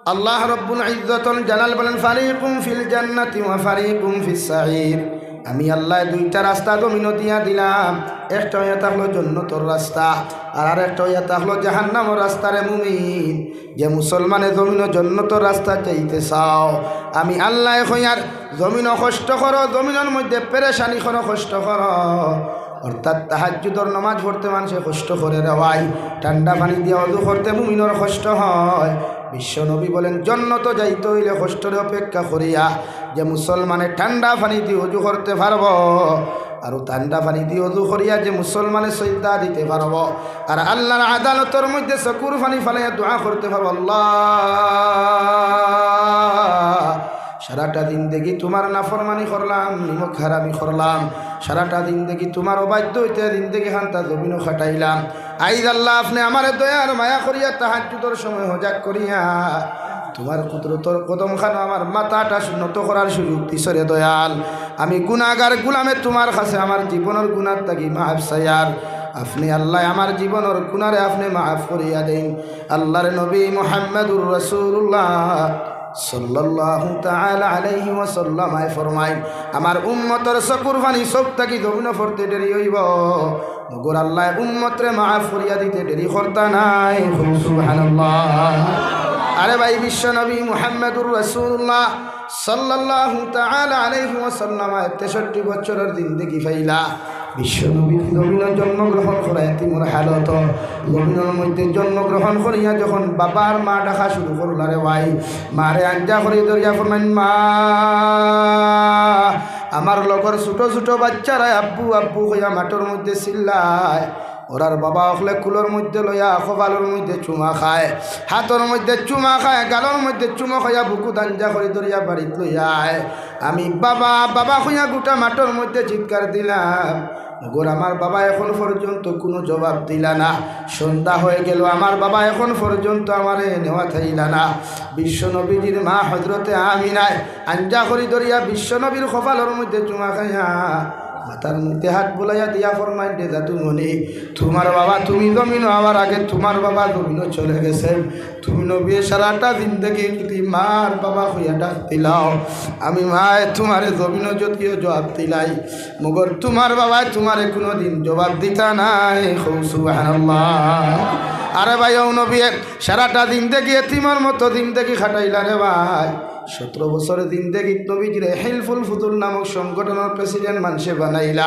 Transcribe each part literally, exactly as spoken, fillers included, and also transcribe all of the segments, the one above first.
আল্লাহ রব্বুল ইজ্জতুল জালাল বলেন, "ফারিকুম ফিল জান্নাতি ওয়া ফারিকুম ফিস সাঈর।" আমি আল্লায় দুইটা রাস্তা জমিনো দিয়া দিলাম, একটা অইয়া থাকলো জন্নতর রাস্তা, আর আরেকটা অইয়া থাকলো জাহান্নামর রাস্তা। রে মুমিন, যে মুসলমানে জমিনো জন্নতর রাস্তা চাইতে চাও, আমি আল্লায় কইয়ার জমিনো কষ্ট করো, জমিনর মধ্যে পেরেশানি করো, কষ্ট করো। অর্থাৎ তাহাজ্জুদর নামাজ পড়তে মানষে কষ্ট করে রে ভাই, ঠান্ডা পানি দিয়া অজু করতে মুমিনর কষ্ট হয়। বিশ্ব নবী বলেন, জন্নতো যাইতে অইলে কষ্টরে অপেক্ষা করিয়া যে মুসলমানে ঠান্ডা পানি দিয়া অজু করতে পারবো, আর ঠান্ডা পানি দিয়া অজু করিয়া যে মুসলমানে সজদা দিতে পারবো, আর আল্লাহর আদালতর মধ্যে চকুর পানি ফালাইয়া দোয়া করতে পারবো, "আল্লাহ, সারাটা জিন্দেগি তুমার নাফরমানি করলাম, নিমক হারামি করলাম, সারাটা জিন্দেগি তুমার অবাধ্য অইতে জিন্দেগি খানতা জমিনো কাটাইলাম। আইজ আল্লাহ আপনে আমারে দয়া আর মায়া করিয়া তাহাজ্জুদর সময় হজাগ করিয়া তুমার কুদরতর কদম খানো আমার মাথাটা নত করার সুযোগ দিছো রে দয়াল। আমি গুনাগার গুলামে তুমার কাছে আমার জীবনর গুনার তাকি মাফ চাইয়ার।" আপনে আল্লাহ আমার জীবনর গুনারে আপনে মাফ করিয়া দেইন। আল্লাহর নবী মুহাম্মাদুর রাসূলুল্লাহ সাল্লাল্লাহু তাআলা আলাইহি ওয়াসাল্লাম আয় ফরমাইন, আমার উম্মতর চকুর পানি চউখ তাকি জমিনো পড়তে দেরি অইবো, মগর আল্লায় উম্মতরে মাফ করিয়া দিতে দেরি করতা নায়। কও সুবহানাল্লাহ। আরে ভাই, বিশ্ব নবী মুহাম্মাদুর রাসূলুল্লাহ সাল্লাল্লাহু তাআলা আলাইহি ওয়াসাল্লাম আয় তেষট্টি বছরর জিন্দেগি পাইলা। বিশ্ব নবীর জমিনো জন্মগ্রহণ করা এতিমর হালত, জমিনর মধ্যে জন্মগ্রহণ করিয়া যখন বাবার মা ডাকা শুরু করলা রে ভাই, মারে আঞ্জা করি ধরিয়া ফরমাইন, "মা, আমার লগর ছোট ছোট বাচ্চারা আব্বু আব্বু কইয়া মাঠর মধ্যে চিল্লায়, ওরার বাবা অকলে কুলর মধ্যে লইয়া কপালর মধ্যে চুমা খায়, হাতর মধ্যে চুমা খায়, গালর মধ্যে চুমা খাইয়া বুকুত আঞ্জা করি ধরিয়া বাড়িত লইয়া আয়। আমি বাবা বাবা কইয়া গোটা মাঠর মধ্যে চিৎকার দিলাম, মগর আমার বাবা এখন পর্যন্ত কুনু জবাব দিলা না। সন্ধ্যা হয়ে গেল, আমার বাবা এখন পর্যন্ত আমারে নেওয়াত আইলা না।" বিশ্ব নবীজির মা হযরতে আমিনায় আঞ্জা করি ধরিয়া বিশ্ব নবীর কপালর মধ্যে চুমা খাইয়া মাথার মধ্যে হাত বুলাইয়া দিয়া ফরমাইন, "রে জাদুমণি, তুমার বাবা তুমি জমিনো আওয়ার আগে তুমার বাবা জমিনো চলে গেছে। তুমি নবীয়ে সারাটা জিন্দেগি যদি মার বাবা কইয়া ডাক দিলাও, আমি মায় তুমারে জমিনো যদিও জবাব দিলাই, মগর তুমার বাবায় তুমারে কুনুদিন জবাব দিতা নায়।" কও সুবহানাল্লাহ। আরে ভাই, ও নবীয়ে সারাটা জিন্দেগি এতিমর মতো জিন্দেগি কাটাইলা রে ভাই। সতেরো বছর জিন্দেগিত নবীজিরে হিলফুল ফুতুল নামক সংগঠনর প্রেসিডেন্ট মানষে বানাইলা।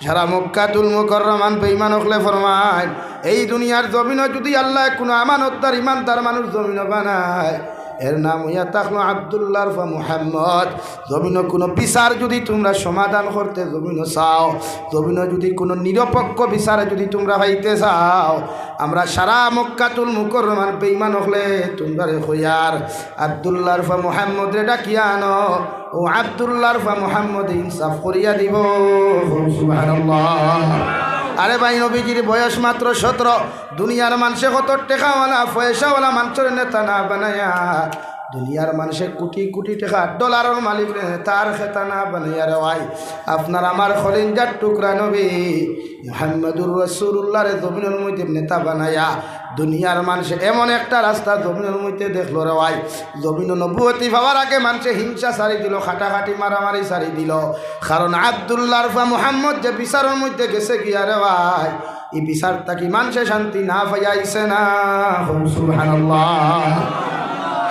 সারা মক্কাতুল মুকাররমান বেঈমান অকলে ফরমাইন, এই দুনিয়ার জমিনো যদি আল্লায় কুনু আমানতদার ইমানদার মানুষ জমিনো বানায়, এর নাম অইয়া থাকলো আব্দুল্লাহর ফুয়া মুহাম্মদ। জমিনো কুনু বিচার যদি তুমরা সমাধান করতে জমিনো চাও, জমিনো যদি কুনু নিরপেক্ষ বিচারে যদি তুমরা পাইতে চাও, আমরা সারা মক্কাতুল মুকাররমান বেঈমান অকলে তুমরারে কইয়ার, আব্দুল্লাহর ফুয়া মুহাম্মদরে ডাকিয়া আনো। ও আব্দুল্লাহর ফুয়া মুহাম্মদে ইনসাফ করিয়া দিবো। সুবহানাল্লাহ। আরে ভাই, নবীজির বয়স মাত্র সতেরো। দুনিয়ার মানষে কত টেকাওয়ালা, পয়সাওয়ালা মানষরে নেতা না বানাইয়া, দুনিয়ার মানষে কুটি কুটি টেকা ডলারর মালিকরে নেতা আর খেতা না বানাইয়া রে ভাই, আপনার আমার কলিজার টুকরা নবী মুহাম্মাদুর রাসূলুল্লাহরে জমিনর মধ্যে নেতা বানাইয়া দুনিয়ার মানষে এমন একটা রাস্তা জমিনর মধ্যে দেখলো রে ভাই, জমিনো নবুয়তি পাওয়ার আগে মানষে হিংসা ছাড়ি দিলো, কাটাকাটি মারামারি ছাড়ি দিলো। কারণ আব্দুল্লাহর ফুয়া মুহাম্মদ যে বিচারর মধ্যে গেছে গিয়া রে ভাই, ই বিচার থাকি মানষে শান্তি না পাইয়া আইছে না। কও সুবহানাল্লাহ।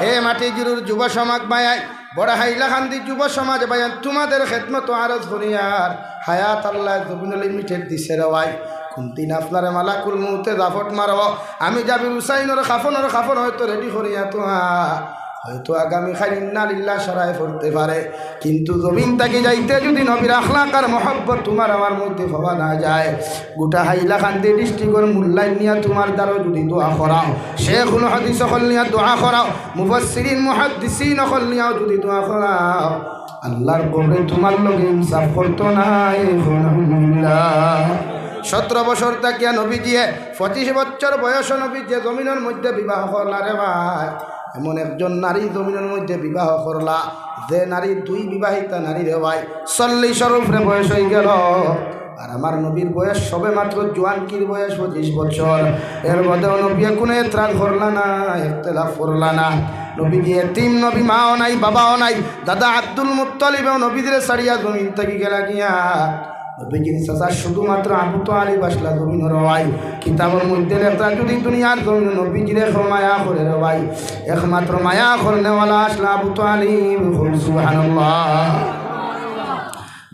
হে মাটিগুরুর যুব সমাজ ভাইয়াইন, বড় হাইলাকান্দি যুব সমাজ ভাইয়াইন, তোমাদের খেদমতো আরজ করিয়ার, হায়াত আল্লায় জমিনো লিমিটেড দিছে রে ভাই। কুনদিন আপনারে মালাকুল মউতে জাফট মারবো, আমি জাবির হুসাইনর কাফনর কাপড় হয়তো রেডি করিয়া থুয়া, হয়তো আগামী কাইল ইন্না লিল্লাহ সারায় পড়তে পারে, কিন্তু জমিন থাকি যাইতে যদি নবীর আখলাক আর মহব্বত তোমার আমার মধ্যে পাওয়া না যায়, গোটা হাইলাকান্দি ডিস্ট্রিক্টর মুল্লাইন নিয়া তোমার দ্বারাও যদি দোয়া করাও, শেখুল হাদিস অকল নিয়া দোয়া করাও, মুফাসসিরিন মুহাদ্দিসিন অকল নিয়াও যদি দোয়া করাও, আল্লাহর কবরে তোমার লগে ইনসাফ করতো নায়। আলহামদুলিল্লাহ। সতেরো বছর থাকিয়া নবীজিয়ে, পঁচিশ বছর বয়স নবীজিয়ে জমিনর মধ্যে বিবাহ করলা রে ভাই। এমন একজন নারী জমিনর মধ্যে বিবাহ করলা, যে নারী দুই বিবাহিতা নারী রে ভাই, চল্লিশর উপরে বয়স হয়ে গেল। আর আমার নবীর বয়স সবে মাত্র জোয়ানকির বয়স পঁচিশ বছর। এর মধ্যেও নবীয়ে কোনো এতরাজ করলা না, ইখতিলাফ করলা না। নবীজি এতিম, নবী মাও নাই, বাবাও নাই। দাদা আব্দুল মুত্তালিবও নবীজিরে ছাড়িয়া জমিন থাকি গেলা গিয়া। নবীজির চাচা শুধুমাত্র আবু তালিব আছলা জমিনো রে ভাই। কিতাবর মধ্যে লেখা, যদি দুনিয়ার জমিনো নবীজিরে কেউ মায়া করে রে ভাই, একমাত্র মায়া করনেওয়ালা আছলা আবু তালিব। কও সুবহানাল্লাহ।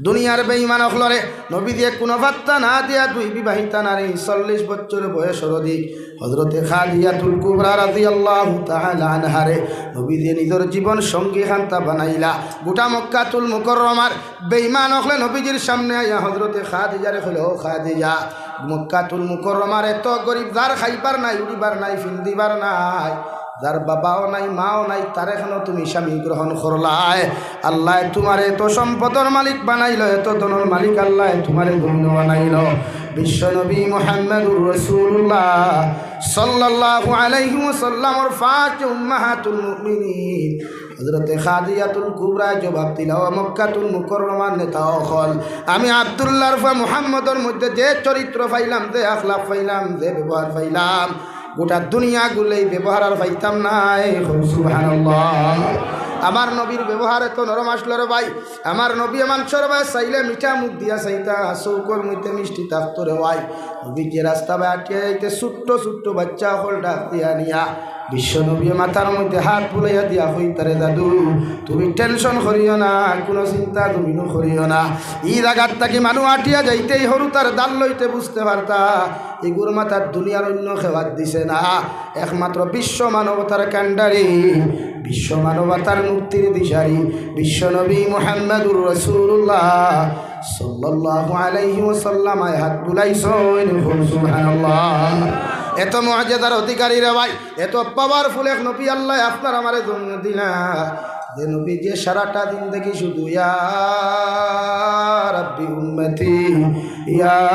দুনিয়ার বেঈমান অকলরে নবীজিয়ে কুনু পাত্তা না দিয়া দুই বিবাহিতা নারী চল্লিশ বছর বয়সর অধিক হযরতে খাদিজাতুল কুবরা রাদিয়াল্লাহু তাআলা আনহারে নবীজিয়ে নিজর জীবন সঙ্গী খান্তা বানাইলা। গোটা মক্কাতুল মুকাররমার বেঈমান অকলে নবীজির সামনে আইয়া হযরতে খাদিজারে কইলা, "ও খাদিজা, মক্কাতুল মুকাররমার এত গরিব, যার খাইবার নাই, উড়িবার নাই, ফিন্দিবার নাই, যার বাবাও নাই, মাও নাই, তারে কেনে তুমি স্বামী গ্রহণ করলায়? আল্লায় তুমারে এত সম্পদর মালিক বানাইলো, এত ধনর মালিক আল্লায় তুমারে ধন্য বানাইলো।" বিশ্বনবী মুহাম্মাদুর রাসূলুল্লাহ সাল্লাল্লাহু আলাইহি ওয়াসাল্লামর পাঁচ উম্মাহাতুল মুমিনিন হযরতে খাদিজাতুল কুবরায় জবাব দিলা, "ও মক্কাতুল মুকাররমার নেতা অকল, আমি আব্দুল্লাহর ফুয়া মুহাম্মদর মধ্যে যে চরিত্র পাইলাম, যে আখলাক পাইলাম, যে ব্যবহার পাইলাম, গোটা দুনিয়া ঘুরলে ই ব্যবহার আর পাইতাম নায়।" কও সুবহানাল্লাহ। আমার নবীর ব্যবহার এত নরম আছলো রে ভাই। আমার নবীয়ে মানষর বায় চাইলে মিঠা মুখ দিয়া চাইতা, চউখর মধ্যে মিষ্টি থাকতো রে ভাই। নবীজিয়ে রাস্তা বায় আটিয়া যাইতে ছোট্ট ছোট্ট বাইচ্চা অকল ডাক দিয়া নিয়া বিশ্বনবীয়ে মাথার মধ্যে হাত বুলাইয়া দিয়া কইতা রে, "দাদু, তুমি tension করিও না, কুনু চিন্তা তুমিও করিও না।" ই জাগাত থাকি মানুষ আটিয়া যাইতেই হুরুতার দাল লইতে বুঝতে পারতা, ইগুর মাথাত দুনিয়ার অইন্য কেউ আত দিছে না। একমাত্র বিশ্ব মানবতার কান্ডারি, বিশ্ব মানবতার মুক্তির দিশারি, বিশ্বনবী মুহাম্মাদুর রাসূলুল্লাহ সাল্লাল্লাহু আলাইহি ওয়াসাল্লাম আয় হাত বুলাইছইন। কও সুবহানাল্লাহ। এত মুজিজার অধিকারী রে ভাই, এত powerful এক নবী আল্লায় আপনার আমারে জন্ম দিলা, যে নবীজিয়ে সারাটা জিন্দেগি শুধু ইয়া রাব্বি উম্মতি, ইয়া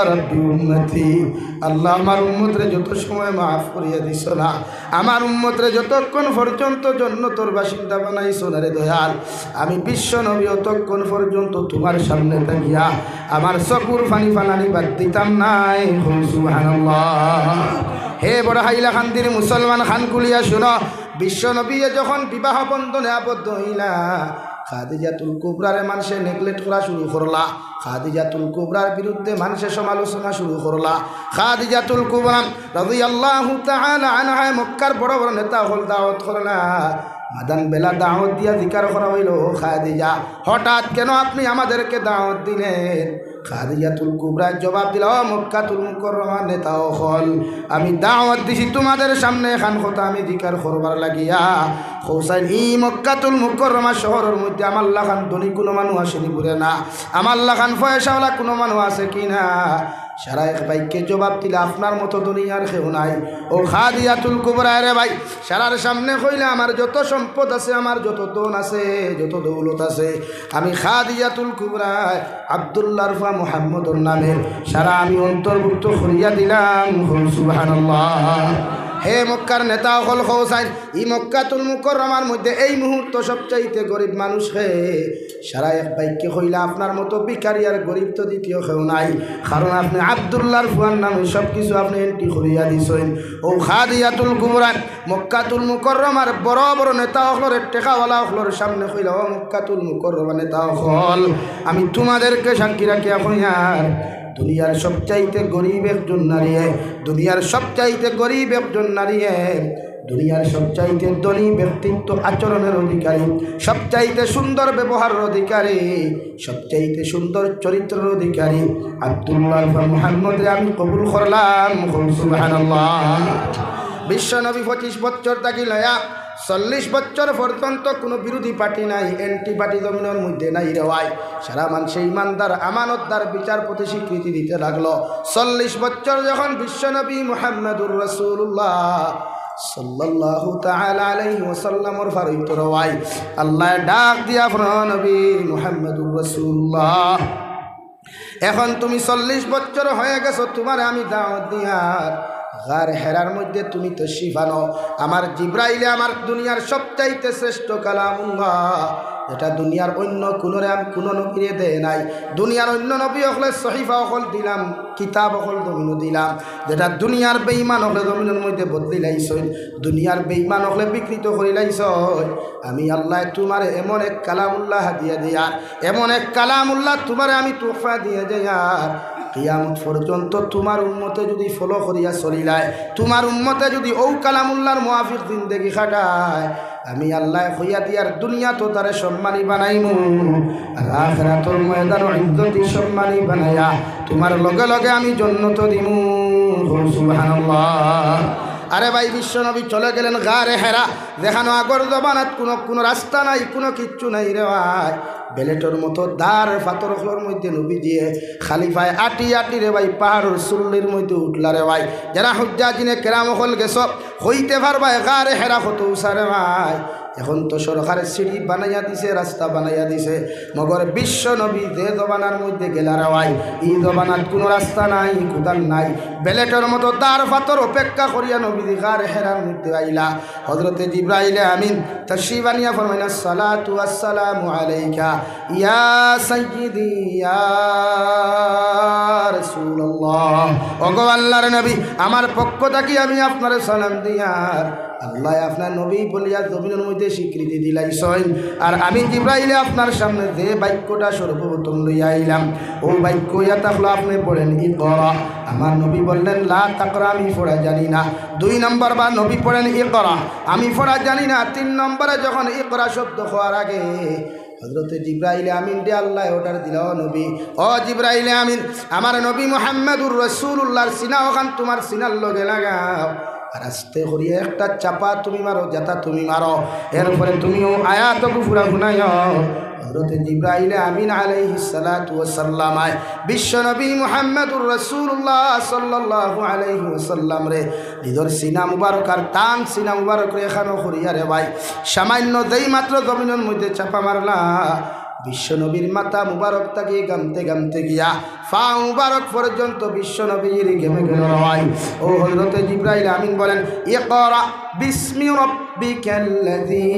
রাব্বি উম্মতি, আল্লাহ আমার উম্মতরে যত সময় মাফ করিয়া দিছো না, আমার উম্মতরে যতক্ষণ পর্যন্ত জন্নতর বাসিন্দা বানাইছো না রে দয়াল, আমি বিশ্বনবী অতক্ষণ পর্যন্ত তুমার সামনে থাকিয়া আমার চকুর পানি ফালানি বাদ দিতাম নায়। কও সুবহানাল্লাহ। হে বড় হাইলাকান্দির মুসলমান, কান খুলিয়া শুনো, বিশ্বনবীয়ে যখন বিবাহ বন্ধনে আবদ্ধ অইলা, খাদিজাতুল কুবরারে মানষে neglect করা শুরু করলা, খাদিজাতুল কুবরার বিরুদ্ধে মানষে সমালোচনা শুরু করলা। খাদিজাতুল কুবরা রাদিয়াল্লাহু তাআলা আনহায় মক্কার বড় বড় নেতা অকল দাওয়াত করলা। মাদান বেলা দাওয়াত দিয়া জিকার করা অইলো, "ও খাদিজা, হঠাৎ কেন আপনি আমাদেরকে দাওয়াত দিলেন?" খাদিজাতুল কুবরায় জবাব দিলা, "ও মক্কাতুল মুকাররমার নেতা অকল, আমি দাওয়াত দিছি তুমাদের সামনে এখান কথা আমি জিকার করবার লাগিয়া।" কও চাইন, ই মক্কাতুল মুকাররমা শহরর মধ্যে আমার লাখান ধনী কুনু মানুষ আছে নি বুলে? না। আমার লাখান পয়সাওয়ালা কুনু মানুষ আছে কি না? সারা এক বাক্যে জবাব দিলা, "আপনার মতো ধনী আর কেউ নাই।" ও খাদিজাতুল কুবরায় রে ভাই, সারার সামনে কইলা, "আমার যত সম্পদ আছে, আমার যত ধন আছে, যত দৌলত আছে, আমি খাদিজাতুল কুবরায় আব্দুল্লাহর ফুয়া মুহাম্মদর নামে সারা আমি অন্তর্ভুক্ত করিয়া দিলাম।" কও সুবহানাল্লাহ। হে মক্কার নেতা অকল, কও চাইন, ই মক্কাতুল মুকাররমার মধ্যে এই মুহূর্ত সবচাইতে গরিব মানুষ কে? সারা এক বাক্যে কইলা, "আপনার মতো ভিখারি আর গরিব তো দ্বিতীয় কেউ নাই, কারণ আপনি আব্দুল্লাহর ফুয়ার নামে সব কিছু আপনি entry করিয়া দিছইন।" ও খাদিজাতুল কুবরা মক্কাতুল মুকাররমার বড় বড় নেতা অকলর, টেকাওয়ালা অকলর সামনে কইলা, "ও মক্কাতুল মুকাররমা নেতা অকল, আমি তুমাদেরকে সাক্ষী রাখিয়া কইয়ার, দুনিয়ার সবচাইতে গরিব একজন নারীয়ে, দুনিয়ার সবচাইতে গরিব একজন নারীয়ে, দুনিয়ার সবচাইতে ধনী ব্যক্তিত্ব আচরণের অধিকারী, সবচাইতে সুন্দর ব্যবহারের অধিকারী, সবচাইতে সুন্দর চরিত্রের অধিকারী আব্দুল্লাহ মুহাম্মদরে আমি কবুল করলাম।" কও সুবহানাল্লাহ। বিশ্বনবী পঁচিশ বছর থাকি লয়া চল্লিশ বছর পর্যন্ত কুনু বিরোধী পার্টি নাই, anti পার্টি জমিনর মধ্যে নাই রে ভাই। সারা মানষে ইমানদার, আমানতদার, বিচারপতি স্বীকৃতি দিতে লাগলো। চল্লিশ বছর যখন বিশ্বনবী মুহাম্মাদুর রাসূলুল্লাহ সাল্লাল্লাহু তাআলা আলাইহি ওয়াসাল্লামর ফারইতো রে ভাই, আল্লায় ডাক দিয়া ফরমাইন, "নবী মুহাম্মাদুর রাসূলুল্লাহ, এখন তুমি চল্লিশ বছর হয়ে গেছো, তুমারে আমি দাওয়াত দিয়ার গার হেরার মধ্যে তুমি তশরিফ আনো। আমার জিব্রাইলে আমার দুনিয়ার সবচাইতে শ্রেষ্ঠ কালামুল্লাহ এটা দুনিয়ার অন্য কুনুরে আমি কুনু নবীরে দেয় নাই। দুনিয়ার অন্য নবী অকলে সহিফা অকল দিলাম, কিতাব অকল জমিনো দিলাম, যেটা দুনিয়ার বেঈমান অকলে জমিনর মধ্যে বদলি লাইছইন, দুনিয়ার বেঈমান অকলে বিকৃত করি লাইছইন। আমি আল্লায় তুমারে এমন এক কালামুল্লাহ দিয়া দিয়ার, এমন এক কালামুল্লাহ তুমারে আমি তোহফা দিয়া যাইয়ার, কিয়ামত পর্যন্ত তুমার উম্মতে যুদি follow করিয়া চলিলায়, তুমার উম্মতে যুদি অউ কালামুল্লাহর মুয়াফিক জিন্দেগি কাটায়, আমি আল্লায় কইয়া দিয়ার দুনিয়াত তারে সম্মানী বানাইমু, আর আখিরাতর ময়দানো ইজ্জতি সম্মানী বানাইয়া তুমার লগে লগে আমি জন্নতো দিমু। কও সুবহানাল্লাহ। আরে ভাই, বিশ্ব নবী চলে গেলেন গারে হেরা, যেখানো আগর জমানাত কুনু, কুনু রাস্তা নাই, কুনু কিচ্ছু নাই রে ভাই। বেলেটর মতো দার ফাতর অকলর মধ্যে নবীজিয়ে খালি পায়ে আটি আটি রে ভাই, পাহাড়র চূল্লির মধ্যে উঠলা রে ভাই। যারা হুজ্জাজিনে কেরাম অকল গেছো, কইতে পারবায় গারে হেরা কত উচা রে ভাই। এখন তো সরকারে সিঁড়ি বানাইয়া দিছে, রাস্তা বানাইয়া দিছে, মগর বিশ্ব নবী যে জমানার মধ্যে গেলা রে ভাই, ই জমানাত কুনু রাস্তা নাই, কুদাল নাই। বেলেটর মতো দার ফাতর অপেক্ষা করিয়া নবীজি গারে হেরার মধ্যে আইলা। হযরতে জিব্রাইলে আমিন তশরিফ আনিয়া ফরমাইলা, "আসসালাতু ওয়াসসালামু আলাইকা ইয়া সাইয়্যিদি ইয়া রাসূলুল্লাহ।" ওগো আল্লাহর নবী, আমার পক্ষ থাকি আমি আপনারে সালাম দিয়ার। আল্লায় আপনার নবী বলিয়া জমিনর মধ্যে স্বীকৃতি দিলাইছইন। আর আমি জিব্রাইলে আপনার সামনে যে বাক্যটা সর্বপ্রথম লইয়া আইলাম, অউ বাক্য ইয়া থাকলো আপনে পড়েন, "ইকরা।" আমার নবী বললেন, "লা তাকরা, আমি পড়া জানি না।" দুই নম্বর বার নবী পড়েন, "ইকরা, আমি পড়া জানি না।" তিন নম্বরে যখন ইকরা শব্দ কওয়ার আগে হযরতে জিব্রাইলে আমিনরে আল্লায় order দিলা, "ও নবী, ও জিব্রাইলে আমিন, আমার নবী মুহাম্মাদুর রাসূলুল্লাহর সিনা অখান তুমার সিনার লগে লাগাও, আর আস্তে করিয়া একটা চাপা তুমি মারো, যেটা তুমি মারো, এরপরে তুমিও আয়াতগু পুরা হুনাইও।" হযরতে জিব্রাইলে আমিন আলাইহিস সালাতু ওয়াস সালাম আয় বিশ্ব নবী মুহাম্মাদুর রাসূলুল্লাহ সাল্লাল্লাহু আলাইহি ওয়াসাল্লামরে নিজর সিনা মুবারক আর তান সিনা মুবারকরে এখানো করিয়া রে ভাই, সামান্য যেই মাত্র জমিনর মধ্যে চাপা মারলা, বিশ্ব নবীর মাথা মুবারক থাকি গামতে গামতে গিয়া পা মুবারক পর্যন্ত বিশ্ব নবীর ঘেমে গেল রে ভাই। ও হযরতে জিব্রাইল আমিন বলেন, "ইকরা বিসমি রাব্বিকাল্লাযী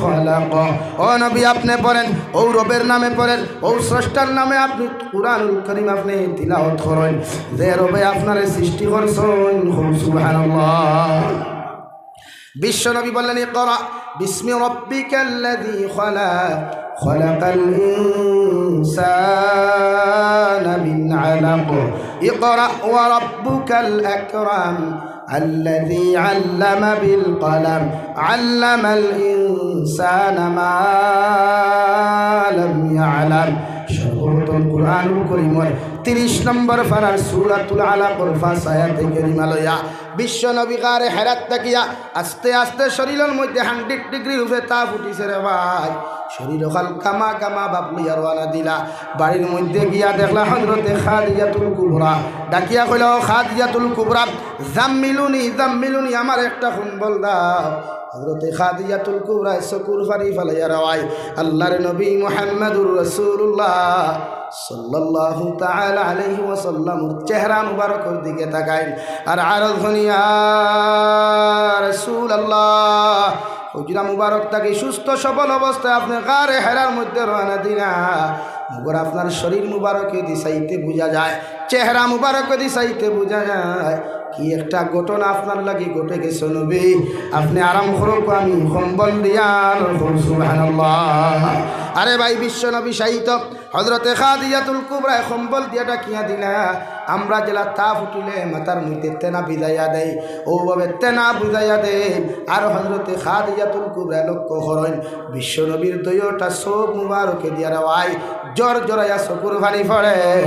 খালাক।" ও নবী, আপনে পড়েন, ও রবের নামে পড়েন, ও স্রষ্টার নামে আপনে কুরআনুল করিম আপনে তিলাওয়াত করইন, যে রবে আপনারে সৃষ্টি করছইন। কও সুবহানাল্লাহ। বিশ্ব নবী বললেন, "ইকরা বিসমি রাব্বিকাল্লাযী খালাক, খালাকাল ইনসানা মিন আলাক, ইকরা ওয়া রাব্বুকাল আকরাম, আল্লাযী আল্লামা বিল কলম, আল্লামাল ইনসানা মা লাম ইয়ালাম।" সর্বপ্রথম কুরআনুল করিমর তিরিশ নম্বর পারার সূরাতুল আলাকর পাঁচ আয়াতে কারিমা লইয়া বিশ্ব নবী গারে হেরাত থাকিয়া আস্তে আস্তে শরীলর মধ্যে hundred ডিগ্রির উপরে তাপ উঠিছে রে ভাই। শরীল অখান গামা গামা ভাব লইয়া রওয়ানা দিলা। বাড়ির মধ্যে গিয়া দেখলা হযরতে খাদিজাতুল কুবরা। ডাকিয়া কইলা, "ও খাদিজাতুল কুবরা, জাম্মিলুনি, জাম্মিলুনি, আমারে একটা কম্বল দাও।" হযরতে খাদিজাতুল কুবরায় চকুর পানি ফালাইয়া রে ভাই আল্লাহর নবী মুহাম্মাদুর রাসূলুল্লাহ সাল্লাল্লাহু তাআলা আলাইহি ওয়াসাল্লামর চেহারা মুবারকর দিকে তাকাইন আর আরজ করইন, "ইয়া রাসূলুল্লাহ, হুজরা মুবারক থাকি সুস্থ সবল অবস্থায় আপনে গারে হেরার মধ্যে রওয়ানা দিলা, মগর আপনার শরীর মুবারকদি চাইতে বুঝা যায়, চেহারা মুবারকদি চাইতে বুঝা যায়, কি একটা ঘটনা আপনার লাগি ঘটে গেছে নবী, আপনে আরাম করউক, আমি কম্বল দিয়ার।" কও সুবহানাল্লাহ। আরে ভাই, বিশ্ব নবী শায়িত, হযরতে খাদিজাতুল কুবরায় কম্বল দিয়া ঢাকিয়া দিলা। আমরা যেলা তাপ উঠিলে মাথার মধ্যে তেনা ভিজাইয়া দেই, অউভাবে তেনা ভিজাইয়া দেই। আর হযরতে খাদিজাতুল কুবরায় লক্ষ্য করইন, বিশ্ব নবীর দুইওটা চোখ মুবারকে দিয়া রে ভাই জর জরাইয়া চকুর পানি পড়ে।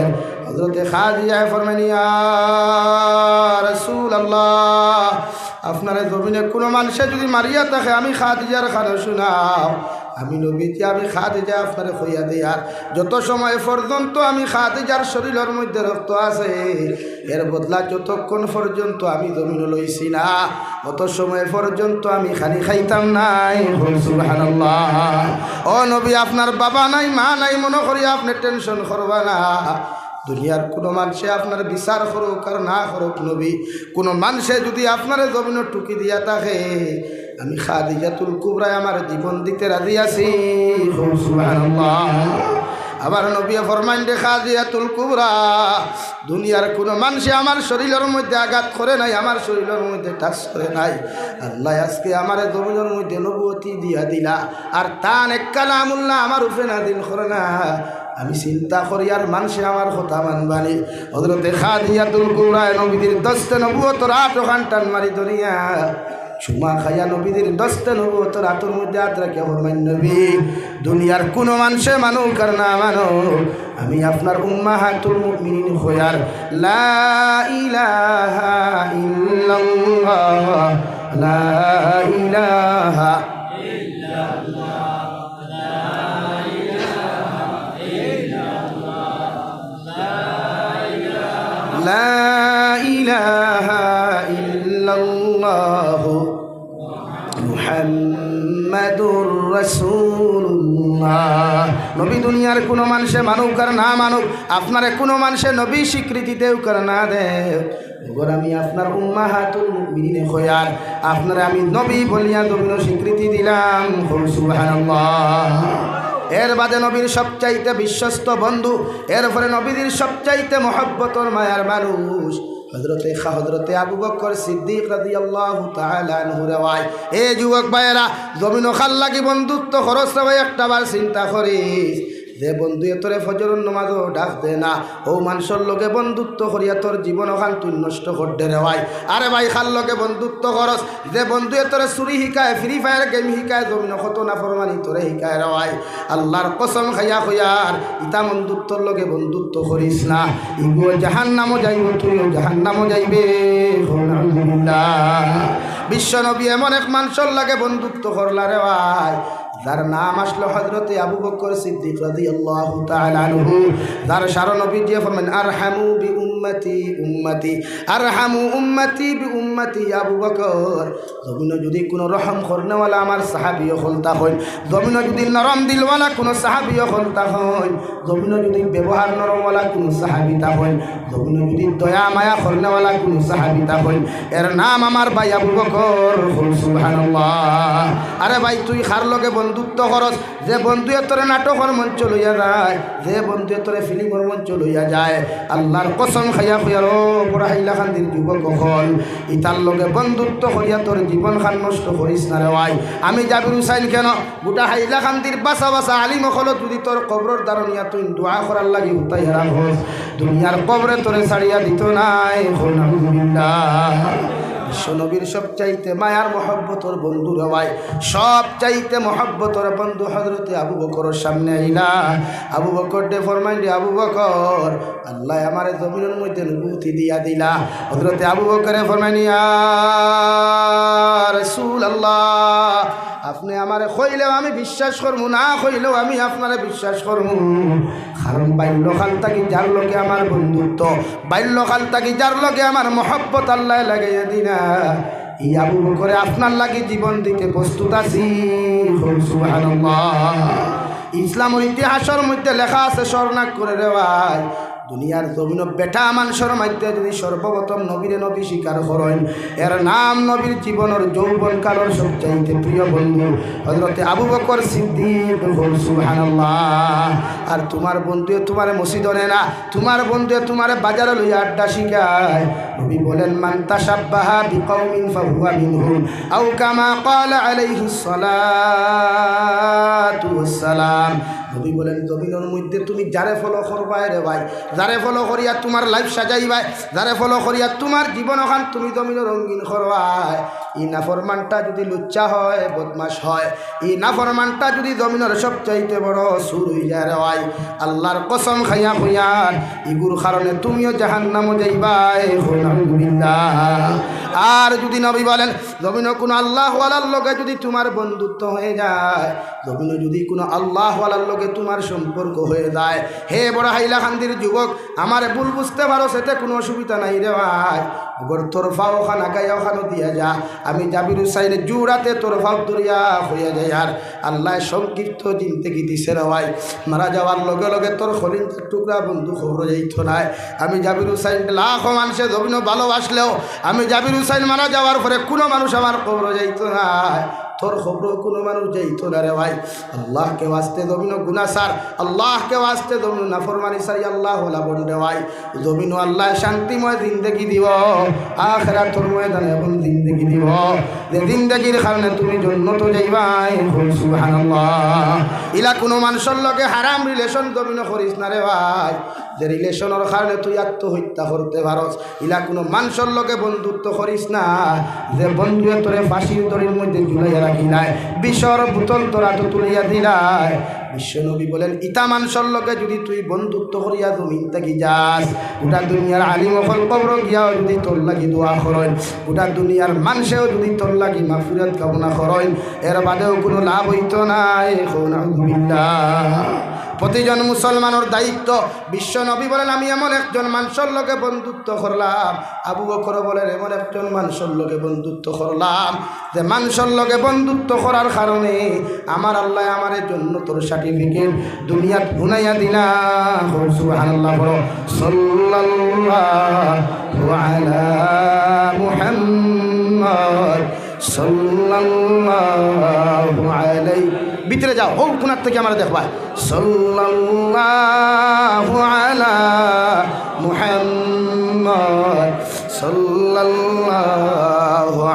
হযরতে খাদিজায় ফরমাইন, "ইয়া রাসূলুল্লাহ, আপনারে জমিনে কুনু মানষে যুদি মারিয়া থাকে, আমি খাদিজার কানো শুনাও, আমি নবীজি, আমি খাদিজায় আপনারে কইয়া দেই, আর যত সময় পর্যন্ত আমি খাদিজার শরীলর মধ্যে রক্ত আছে, এর বদলা যতক্ষণ পর্যন্ত আমি জমিনো লইছি না, অত সময় পর্যন্ত আমি খানি খাইতাম নায়।" কও সুবহানাল্লাহ। ও নবী, আপনার বাবা নাই, মা নাই, মনো করিয়া আপনে tension করবা না। দুনিয়ার কুনু মানষে আপনার বিচার করউক আর না করউক নবী, কুনু মানষে যুদি আপনারে জমিনো টুকি দিয়া থাকে, আমি খাদিজাতুল কুবরায় আমার জীবন দিতে রাজি আছি। কও সুবহানাল্লাহ। আবার নবী ফরমাইন দে, খাদিজাতুল কুবরা, দুনিয়ার কুনু মানষে আমার শরীলর মধ্যে আঘাত করে নাই, আমার শরীলর মধ্যে টাচ করে নাই। আল্লায় আজকে আমারে জমিনর মধ্যে নবুয়তি দিয়া দিলা, আর তান এক কালামুল্লাহ আমার উপরে নাজিল করলা। আমি চিন্তা করি আর মানষে আমার কথা মানবানি। হযরতে খাদিজাতুল কুবরায় নবীজির দস্তে নবুয়তর আটো খান টান মারি ধরিয়া চুমা খাইয়া নবীজির দস্তে নবুয়তর আতর মধ্যে আত রাখিয়া ফরমাইন, নবী, দুনিয়ার কুনু মানষে মানুক আর না মানুক, আমি আপনার উম্মাহাতুল মুমিনিন কইয়ার লা ইলাহা ইল্লাল্লাহ, লা ইলাহা লা ইলাহা ইল্লাল্লাহু মুহাম্মাদুর রাসূলুল্লাহ। নবী দুনিয়ার কুনু মানষে মানুক আর না মানুক, আপনারে কুনু মানষে নবী স্বীকৃতি দেউক আর না দেউক, ওগর আমি আপনার উম্মাহাতুল মুমিনিনে কইয়ার আপনারে আমি নবী বলিয়া জমিনো স্বীকৃতি দিলাম। কও সুবহানাল্লাহ। এর বাদে নবীর সবচাইতে বিশ্বস্ত বন্ধু, এরপরে নবীজির সবচাইতে মহব্বতর মায়ার মানুষ হযরতে খা-, হযরতে আবু বকর সিদ্দিক রাদিয়াল্লাহু তাআলা আনহু রে ভাই। এ যুবক ভাইয়েরা, জমিনো কার লাগি বন্ধুত্ব করস রে ভাই, একটা বার চিন্তা করিস। যে বন্ধুয়ে তোরে ফজরর নমাজো ডাক দে না, অউ মানষর লগে বন্ধুত্ব করিয়া তোর জীবন অখান তুই নষ্ট কররে রে ভাই। আরে ভাই, কার লগে বন্ধুত্ব করস? যে বন্ধুয়ে তোরে চুরি হিকায়, ফ্রি ফায়ার গেম হিকায়, জমিনো কত নাফরমানি তোরে হিকায় রে ভাই। আল্লার কসম খাইয়া কইয়ার, ইতা বন্ধুত্বর লগে বন্ধুত্ব করিস না। ইগুয়ে জাহান্নামো যাইবো, তুইও জাহান্নামো যাইবে। কও নাউজুবিল্লাহ। বিশ্বনবী এমন এক মানষর লগে বন্ধুত্ব করলা রে ভাই, যার নাম আসলো হযরতে আবু বকর সিদ্দিক রাদিয়াল্লাহু তাআলা আনহু, যার সারা নবীজিয়ে ফরমাইন, "আরহামু বি উম্মতি উম্মতি, আরহামু উম্মতি বি উম্মতি।" আবু বকর, জমিনো যুদি কুনু রহম করনেওয়ালা আমার সাহাবী অকল থাকইন, জমিনো যুদি নরম দিলওয়ালা কুনু সাহাবী অকল থাকইন, জমিনো যুদি ব্যবহার নরমওয়ালা কুনু সাহাবী থাকইন, জমিনো যুদি দয়া মায়া করনেওয়ালা কুনু সাহাবী থাকইন, এর নাম আমার ভাই আবু বকর। কও সুবহানাল্লাহ। আরে ভাই, তুই কার লগে বন্ধুত্ব করস? যে বন্ধুয়ে তোরে নাটকর মঞ্চো লইয়া যায়, যে বন্ধুয়ে তোরে ফিল্মর মঞ্চো লইয়া যায়, আল্লার কসম খাইয়া কইয়ার, ও বড় হাইলাকান্দির যুবক অকল, ইতার লগে বন্ধুত্ব করিয়া তোর জীবনখান নষ্ট করিস না রে ভাই। আমি জাবির হুসাইন কেনে, গোটা হাইলাকান্দির বাছা বাছা আলিম অকল যুদি তোর কবরর দ্বারো নিয়া তুই দোয়া করার লাগি উঠাইয়া রাখস, দুনিয়ার কবরে তোরে ছাড়িয়া দিতো নায়। কও নাউজুবিল্লাহ। বিশ্বনবীর সবচাইতে মায়ার মহব্বতর বন্ধু রে ভাই, সবচাইতে মহব্বতর বন্ধু হযরতে আবু বকরর সামনে আইলা। আবু বকররে ফরমাইন দে, আবু বকর, আল্লায় আমারে জমিনর মধ্যে নবুয়তি দিয়া দিলা। হযরতে আবু বকরে ফরমাইন, ইয়া রাসূলুল্লাহ, আপনে আমারে কইলেও আমি বিশ্বাস করমু, না কইলেও আমি আপনারে বিশ্বাস করমু। কারণ বাল্যকাল থাকি যার লগে আমার বন্ধুত্ব, বাল্যকাল থাকি যার লগে আমার মহব্বত আল্লায় লাগাইয়া দিলা, ই আবু বকরে আপনার লাগি জীবন দিতে প্রস্তুত আছি। কও সুবহানাল্লাহ। ইসলামর ইতিহাসর মধ্যে লেখা আছে, স্মরণাক করে রে ভাই, দুনিয়ার জমিনো বেটা মানষর মধ্যে যুদি সর্বপ্রথম নবীরে নবী স্বীকার করইন, এর নাম নবীর জীবনর যৌবনকালর সবচাইতে প্রিয় বন্ধু হযরতে আবু বকর সিদ্দিক। কও সুবহানাল্লাহ। আর তুমার বন্ধুয়ে তুমারে মসজিদো নেয় না, তুমার বন্ধুয়ে তুমারে বাজারো লইয়া আড্ডা শিখায়। নবী বলেন, মান তাশাব্বাহা বিকাউমিন ফাহুয়া মিনহুম, আও কামা ক্বালা আলাইহিস সালাতু ওয়াস সালাম। নবী বলেন, জমিনর মধ্যে তুমি যারে follow করবায় রে ভাই, যারে follow করিয়া তুমার life সাজাইবায়, যারে follow করিয়া তুমার জীবন অখান তুমি জমিনো রঙিন করবায়, ই নাফরমানটা যুদি লুচ্চা হয়, বদমাশ হয়, ই নাফরমানটা যুদি জমিনর সবচাইতে বড় চুর অইযায় রে ভাই, আল্লার কসম খাইয়া কইয়ার, ইগুর কারণে তুমিও জাহান্নামো যাইবায়। কও নাউজুবিল্লাহ। আর যুদি নবী বলেন, জমিনো কুনু আল্লাহওয়ালার লগে যুদি তুমার বন্ধুত্ব হয়ে যায়, জমিনো যুদি কুনু আল্লাহওয়ালার লগে তুমার সম্পর্ক হয়ে যায়, হে বড় হাইলাকান্দির যুবক, আমারে ভুল বুঝতে পারো, সেতে কুনু অসুবিধা নাই রে ভাই। অগর তোর পাও খান আগাইয়া ওখানো দিয়া যা। আমি জাবির হুসাইনে জুড়াতে তোর পাও ধরিয়া কইয়া যাইয়ার, আল্লায় সংক্ষিপ্ত জিন্দেগি দিছে রে ভাই। মারা যাওয়ার লগে লগে তোর কলিজার টুকরা বন্ধু কবরো যাইতো নায়। আমি জাবির হুসাইন লাখো মানষে জমিনো ভালোবাসলেও আমি জাবির হুসাইন মারা যাওয়ার পরে কুনু মানুষ আমার কবরো যাইতো নায়, তোর কবরো কুনু মানুষ যাইতো না রে ভাই। আল্লাহকে ওয়াস্তে জমিনো গুনা ছাড়, আল্লাহকে ওয়াস্তে জমিনো নাফরমানি ছাড়, আল্লাহ ওয়ালা বন্ডে ভাই। জমিনো আল্লায় শান্তিময় জিন্দেগি দিবো, আখেরাতর ময়দানে এমন জিন্দেগি দিবো, যে জিন্দেগির কারণে তুমি জন্নতো যাইবায়। কও সুবহানাল্লাহ। ইলা কুনু মানষর লগে হারাম relation জমিনো করিস না রে ভাই, যে relationর কারণে তুই আত্মহত্যা করতে পারস। ইলা কুনু মানষর লগে বন্ধুত্ব করিস না, যে বন্ধুয়ে তোরে ফাঁসির দড়ির মধ্যে ঝুলাইয়া রাখিলায়, বিষর বোতল তোর আতো তুলিয়া দিলায়। বিশ্বনবী বলেন, ইতা মানষর লগে যুদি তুই বন্ধুত্ব করিয়া জমিন থাকি যাস, গোটা দুনিয়ার আলিম অকল কবরো গিয়াও যুদি তোর লাগি দোয়া করইন, গোটা দুনিয়ার মানষেও যুদি তোর লাগি মাগফিরাত কামনা করইন, এর বাদেও কুনু লাভ অইতো নায়। কও নাউজুবিল্লাহ। প্রতিজন মুসলমানর দায়িত্ব। বিশ্বনবী বলেন, আমি এমন একজন মানষর লগে বন্ধুত্ব করলাম। আবু বকর বলেন, এমন একজন মানষর লগে বন্ধুত্ব করলাম, যে মানষর লগে বন্ধুত্ব করার কারণে আমার আল্লায় আমারে জন্নতর certificate দুনিয়াত হুনাইয়া দিলা। কও সুবহানাল্লাহ, পড়ো। সাল্লাল্লাহু আলা মুহাম্মদ, সাল্লাল্লাহু আলাইহি। ভিতরে যাও, হউ কোনার থাকি আমারে দেখবায়। সাল্লাল্লাহু আলা মুহাম্মদ, সাল্লাল্লাহু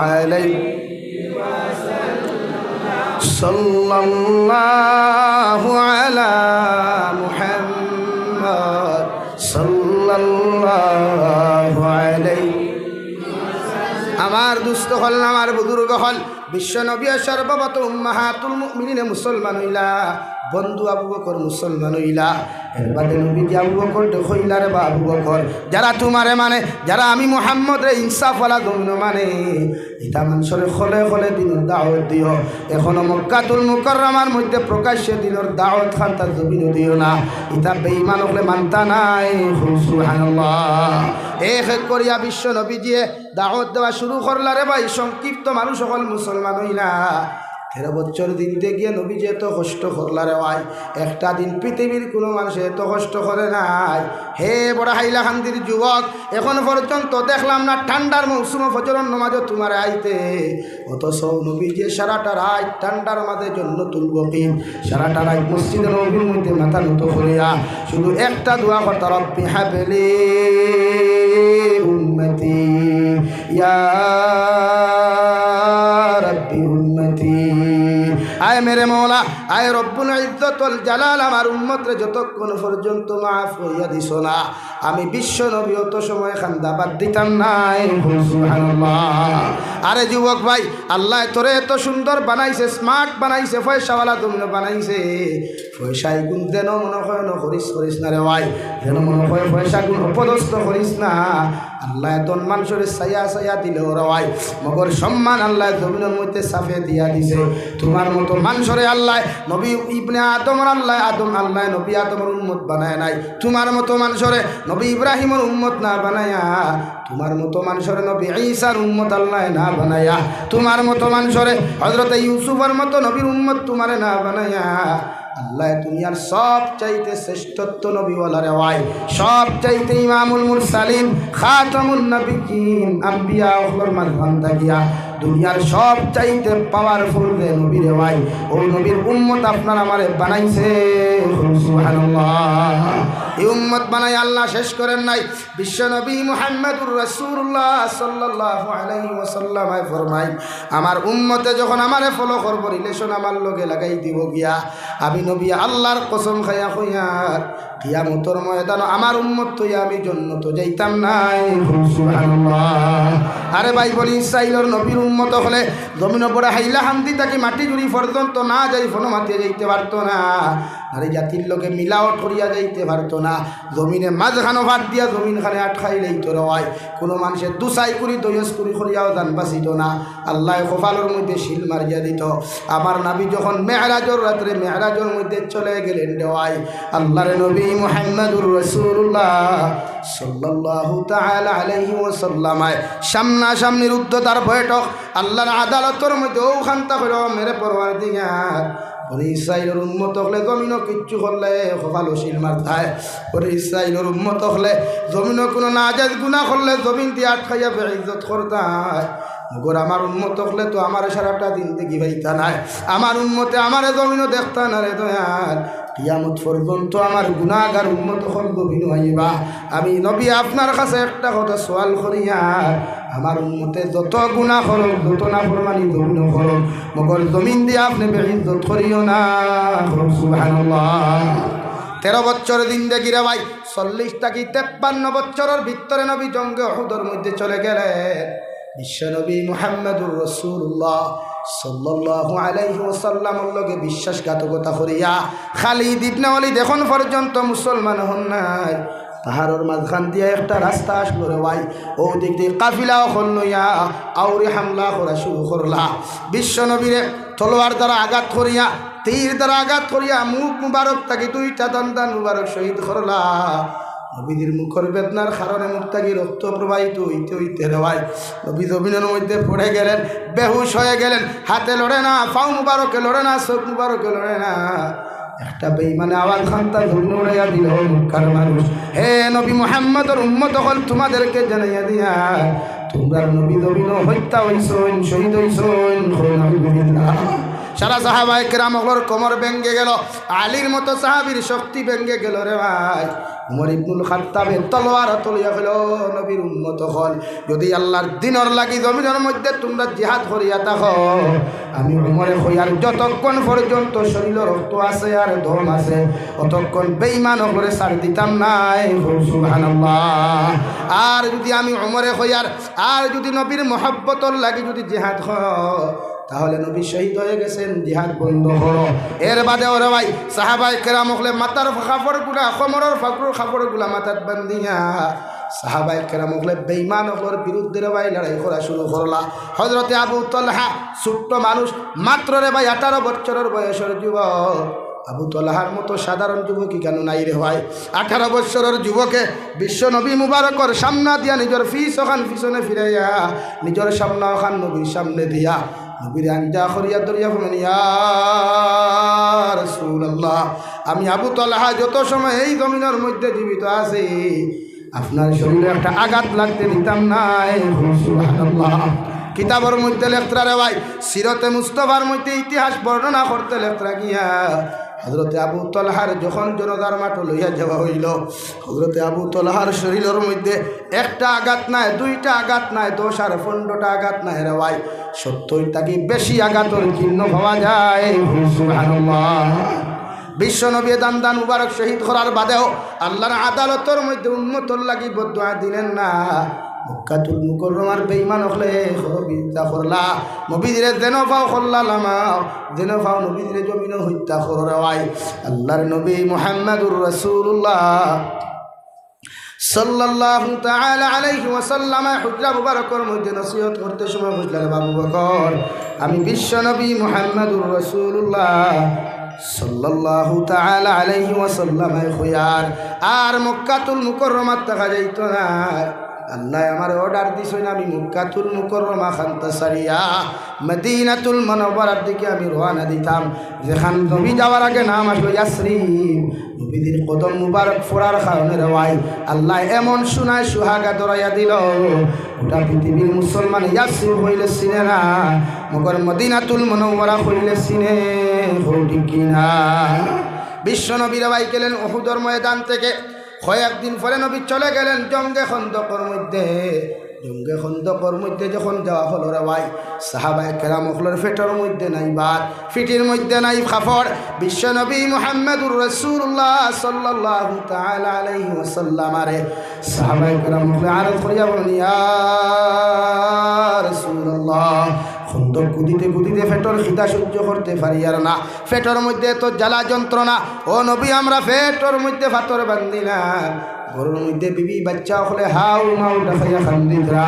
আলাইহি, সাল্লাল্লাহু আলা মুহাম্মদ, সাল্লাল্লাহু আলাইহি। আমার দুস্ত অকল, আমার বুজুর্গ অকল, বিশ্বনবী সর্বপ্রথম উম্মাহাতুল মুমিনিনে মুসলমান অইলা, বন্ধু আবু বকর মুসলমান অইলা। এর বাদে নবীজি আবু বকররে কইলা, রে বা আবু বকর, যারা তুমারে মানে, যারা আমি মুহাম্মদরে ইনসাফওয়ালা জমিনো মানে, ইতা মানষরে খলে খলে দিনর দাওয়াত দিও। এখনো মক্কাতুল মুকাররমার মধ্যে প্রকাশ্যে দিনর দাওয়াত খান তার জমিনো দিও না। ইতা বেঈমান অকলে মানতা নায়। কও সুবহানাল্লাহ। এক এক করিয়া বিশ্বনবীজিয়ে দাওয়াত দেওয়া শুরু করলা রে ভাই, সংক্ষিপ্ত মানুষ অকল মুসলমান অইলা। তেরো বছর জিন্দেগিয়ে নবীজি এত কষ্ট করলা রে ভাই, একটা দিন পৃথিবীর কুনু মানষে এত কষ্ট করে নাই। হে বড় হাইলাকান্দির যুবক, এখন পর্যন্ত দেখলাম না ঠান্ডার মৌসুমো ফজরর নমাজো তুমারে আইতে, অথচ নবীজি সারাটা রাইত ঠান্ডার মাঝে জন্নতুল বকিত, সারাটা রাইত মসজিদে নববীর মধ্যে মাথা নত করিয়া শুধু একটা দোয়া করতা, রব্বি হাবলি উম্মতি, ইয়া রব্বি উম্মতি। আয় মেরে মওলা, আয় রব্বুল ইজ্জত ওয়াল জালাল, আমার উম্মতরে যতক্ষণ পর্যন্ত মাফ করিয়া দিছো না, আমি বিশ্বনবী অত সময় কান্দা বাদ দিতাম নায়। কও সুবহানাল্লাহ। আরে যুবক ভাই, আল্লায় তোরে এত সুন্দর বানাইছে, smart বানাইছে, পয়সাওয়ালা জমিনো বানাইছে, পয়সাগুন যেন মনো কয় অনো খরিচ করিস না রে ভাই, যেন মনো কয় পয়সাগুন অপদস্থ করিস না। আল্লায় ধন মানষরে চাইয়া চাইয়া দিলেও রে ভাই, মগর সম্মান আল্লায় জমিনর মধ্যে চাপে দিয়া দিছে। তুমার মতো মানষরে আল্লায় নবী ইবনে আদমর আল্লায় আদম, আল্লায় নবী আদমর উম্মত বানায় নাই। তুমার মতো মানষরে নবী ইব্রাহিমর উম্মত না বানায়া, তুমার মতো মানষরে নবী ঈসার উম্মত আল্লায় না বানায়া, তুমার মতো মানষরে হযরতে ইউসুফর মতো নবীর উম্মত তুমারে না বানায়া, আল্লায় দুনিয়ার সব চাইতে শ্রেষ্ঠত্ব নবীওয়ালা রে ভাই, সব চাইতে ইমামুল মুরসালিন, খাতামুন নাবিয়্যিন, আম্বিয়া অকলর মাঝখান থাকিয়া দুনিয়ার সব চাইতে powerful যে নবী রে ভাই, অউ নবীর উম্মত আপনার আমারে বানাইছে। সুবহানাল্লাহ। এই উম্মত বানাই আল্লায় শেষ করেন নাই। বিশ্বনবী মুহাম্মাদুর রাসূলুল্লাহ সাল্লাল্লাহু আলাইহি ওয়াসাল্লামে ফরমাইন, আমার উম্মতে যখন আমারে follow করবো, relation আমার লগে লাগাই দিবো গিয়া, আমি নবী আল্লাহর কসম খাইয়া কইয়ার, কিয়ামতর ময়দানো আমার উম্মত অইয়া আমি জন্নতো যাইতাম নায়। সুবহানাল্লাহ। আরে ভাই, বনি ইসরাইলর নবীর উম্মত অকলে জমিনো বড় হাইলাকান্দি থাকি মাটিজুড়ি পর্যন্ত না যাই, ফনো মাতিয়া যাইতে পারতো না। নারী জাতির লগে মিলাওয়াট করিয়া যাইতে পারতো না। জমিনে মাঝখানো ফাট দিয়া জমিন খানে আটকাই লইতো রে ভাই। কুনু মানষে দুসাই করি দয়স করি করিয়াও জান বাঁচিতো না। আল্লায় কপালর মধ্যে সিল মারিয়া দিতো। আমার নবী যখন মেরাজর রাত্রে মেরাজর মধ্যে চলে গেলেন রে ভাই, আল্লাহর নবী মুহাম্মাদুর রাসূলুল্লাহ সাল্লাল্লাহু তাআলা আলাইহি ওয়াসাল্লামায় সামনাসামনির উদ্যতার বৈঠক, আল্লাহর আদালতর মধ্যে অউ খান্তা কইলো, মেরে পরওয়ারদিগার, বনি ইসরাইলর উম্মত অকলে জমিনো কিচ্ছু করলে কপালো সিল মারতায়। বনি ইসরাইলর উম্মত অকলে জমিনো কুনু নাজায়েজ গুনা করলে জমিন দি আটকাইয়া বেইজ্জত করতায়। মগর আমার উম্মত অকলে তো আমারে সারাটা জিন্দেগি পাইতা নায়। আমার উম্মতে আমারে জমিনো দেখতা না রে দয়াল। কিয়ামত পর্যন্ত আমার গুনাগার উম্মত অকল জমিনো আইবা। আমি নবী আপনার কাছে একটা কথা সওয়াল করিয়ার, আমার উম্মতে যত গুনা করুক, যত নাফরমানি জমিনো করুক, মগর জমিন দি আপনে বেইজ্জত করিও না। করুক সুবহানাল্লাহ। তেরো বছর জিন্দেগি রে ভাই, চল্লিশ থাকি তেপ্পান্ন বছরর ভিতরে নবী জঙ্গে উহুদর মধ্যে চলে গেলেন। বিশ্বনবী মুহাম্মাদুর রাসূলুল্লাহ সাল্লাল্লাহু আলাইহি ওয়াসাল্লামর লগে বিশ্বাসঘাতকতা করিয়া খালিদ ইবনে ওয়ালিদ এখন পর্যন্ত মুসলমান হন নাই। পাহাড়র মাঝখান দিয়া একটা রাস্তা আসলো রে ভাই, অউ দিক দিয়া কাফিলা অকল লইয়া আউরি হামলা করা শুরু করলা। বিশ্বনবীরে তলোয়ার দ্বারা আঘাত করিয়া, তীর দ্বারা আঘাত করিয়া মুখ মুবারক থাকি দুইটা দান্দান মুবারক শহীদ করলা। নবীজির মুখর বেদনার কারণে মুখ থাকি রক্ত প্রবাহিত অইতে অইতে রে ভাই, নবী জমিনর মধ্যে পড়ে গেলেন, বেহুশ হয়ে গেলেন। হাতে লড়ে না, পাও মুবারকে লড়ে না, চোখ মুবারকে লড়ে না। একটা বেইমানে আওয়াজ খান্তা জমিনো উড়াইয়া দিল, "ও মক্কার মানুষ, হে নবী মুহাম্মদর উম্মত অকল, তোমাদেরকে জানাইয়া দিয়া, তোমরার নবী জমিনো হত্যা অইছইন, শহীদ অইছইন।" কও নাউজুবিল্লাহ। সারা সাহাবায়ে কেরাম অকলর কোমর ভেঙ্গে গেল, আলীর মতো সাহাবীর শক্তি ভেঙ্গে গেল রে ভাই। উমর ইবনুল খাত্তাবে তলোয়ার হাতো লইয়া কইল, "নবীর উম্মত অকল, যদি আল্লাহর দ্বীনর লাগি জমিনর মধ্যে তোমরা জিহাদ করিয়া থাকো, আমি উমরে কইয়ার যতক্ষণ পর্যন্ত শরীরো রক্ত আছে আর দম আছে, অতক্ষণ বেইমান অকলরে ছাড় দিতাম নায়।" কও সুবহানাল্লাহ। আর যদি আমি উমরে কইয়ার, আর যদি নবীর মহব্বতর লাগি যদি জিহাদ হয়, তাহলে নবী শহীদ হয়ে গেছেন, জিহাদ বন্ধ করো। এর বাদে ওরে ভাই, সাহাবায়ে কেরাম অকলে মাথার কাপড়গুলা, কোমরর ফাকরর কাপড়গুলা মাথাত বান্ধিয়া সাহাবায়ে কেরাম অকলে বেইমান অকলর বিরুদ্ধে রে ভাই লড়াই করা শুরু করলা। হযরতে আবু তালহা ছোট্ট মানুষ, মাত্র রে ভাই আঠারো বছরর বয়সর যুবক। আবু তালহার মতো সাধারণ যুবক ইখানো নাই রে ভাই। আঠারো বছরর যুবকে বিশ্বনবী মুবারকর সামনা দিয়া নিজর পিছ অখান পিছনে ফিরাইয়া, নিজর সামনা অখান নবীর সামনে দিয়া, নবীর আঞ্জা করিয়া ধরিয়া বলেন, "ইয়া রাসূলুল্লাহ, আমি আবু তালহা যত সময় এই জমিনর মধ্যে জীবিত আছি, আপনার শরীরো একটা আঘাত লাগতে দিতাম নায়।" সুবহানাল্লাহ। কিতাবর মধ্যে লেখরা রে ভাই, সিরতে মুস্তফার মধ্যে ইতিহাস বর্ণনা করতে লেখরা গিয়া, হযরতে আবু তালহার যখন জানাজার মাঠো লইয়া যাওয়া অইল, হযরতে আবু তালহার শরীরর মধ্যে একটা আঘাত নায়, দুইটা আঘাত নায়, দশ আর পনেরোটা আঘাত নায় রে ভাই, সত্তর থাকি বেশি আঘাতর চিহ্ন পাওয়া যায়। সুবহানাল্লাহ। বিশ্বনবীয়ে দান্দান মুবারক শহীদ করার বাদেও আল্লাহর আদালতর মধ্যে উম্মতর লাগি বদদোয়া দিলেন না। মক্কাতুল মুকাররমার বেঈমান অকলে খরবিরতা করলা, নবীজিরে যেন পাও করলা লামাও, যেন পাও নবীজিরে জমিনো হত্যা করো রে ভাই। আল্লাহর নবী মুহাম্মাদুর রাসূলুল্লাহ সাল্লাল্লাহু তাআলা আলাইহি ওয়াসাল্লামে হুজরা মুবারকর মধ্যে নসিহত করতে সময় বুঝলা রে বাবু বকর, আমি বিশ্বনবী মুহাম্মাদুর রাসূলুল্লাহ সাল্লাল্লাহু তাআলা আলাইহি ওয়াসাল্লামে কইয়ার, আর মক্কাতুল মুকাররমাত থাকা যাইতো না। আল্লায় আমারে অর্ডার দিছইন, আমি মক্কাতুল মুকাররমা খান্তা ছাড়িয়া মদিনাতুল মুনাওয়ারার দিকে আমি রওয়ানা দিতাম, যেখান নবী যাওয়ার আগে নাম আসলো ইয়াসরিব। নবীজির কদম মুবারক পড়ার কারণে রে ভাই, আল্লায় এমন সোনায় সুহাগা ধরাইয়া দিল, গোটা পৃথিবীর মুসলমানে ইয়াসরিব কইলে চিনে না, মগর মদিনাতুল মুনাওয়ারা কইলে চিনে। কও ঠিক কি না? বিশ্বনবী রে ভাই গেলেন উহুদর ময়দান থেকে। কয়েকদিন পরে নবী চলে গেলেন জঙ্গে খন্দকর মধ্যে। জঙ্গে খন্দকর মধ্যে যখন যাওয়া হলো রে ভাই, সাহাবায়ে কেরাম অকলর পেটর মধ্যে নাই ভাত, পিঠির মধ্যে নাই কাপড়। বিশ্বনবী মুহাম্মাদুর রাসূলুল্লাহ সাল্লাল্লাহু তাআলা আলাইহি ওয়াসাল্লামরে সাহাবায়ে কেরাম অকলে আরজ করিয়া বলেন, ইয়া রাসূলুল্লাহ, খন্দক কুদিতে কুদিতে পেটর খিদা সহ্য করতে পারিয়ার না, পেটর মধ্যে এত জ্বালা যন্ত্রণা। ও নবী, আমরা পেটর মধ্যে পাথর বান্ধিলাম, ঘরর মধ্যে বিবি বাচ্চা অকলে হাউ মাউ ডাকাইয়া কান্দিতরা।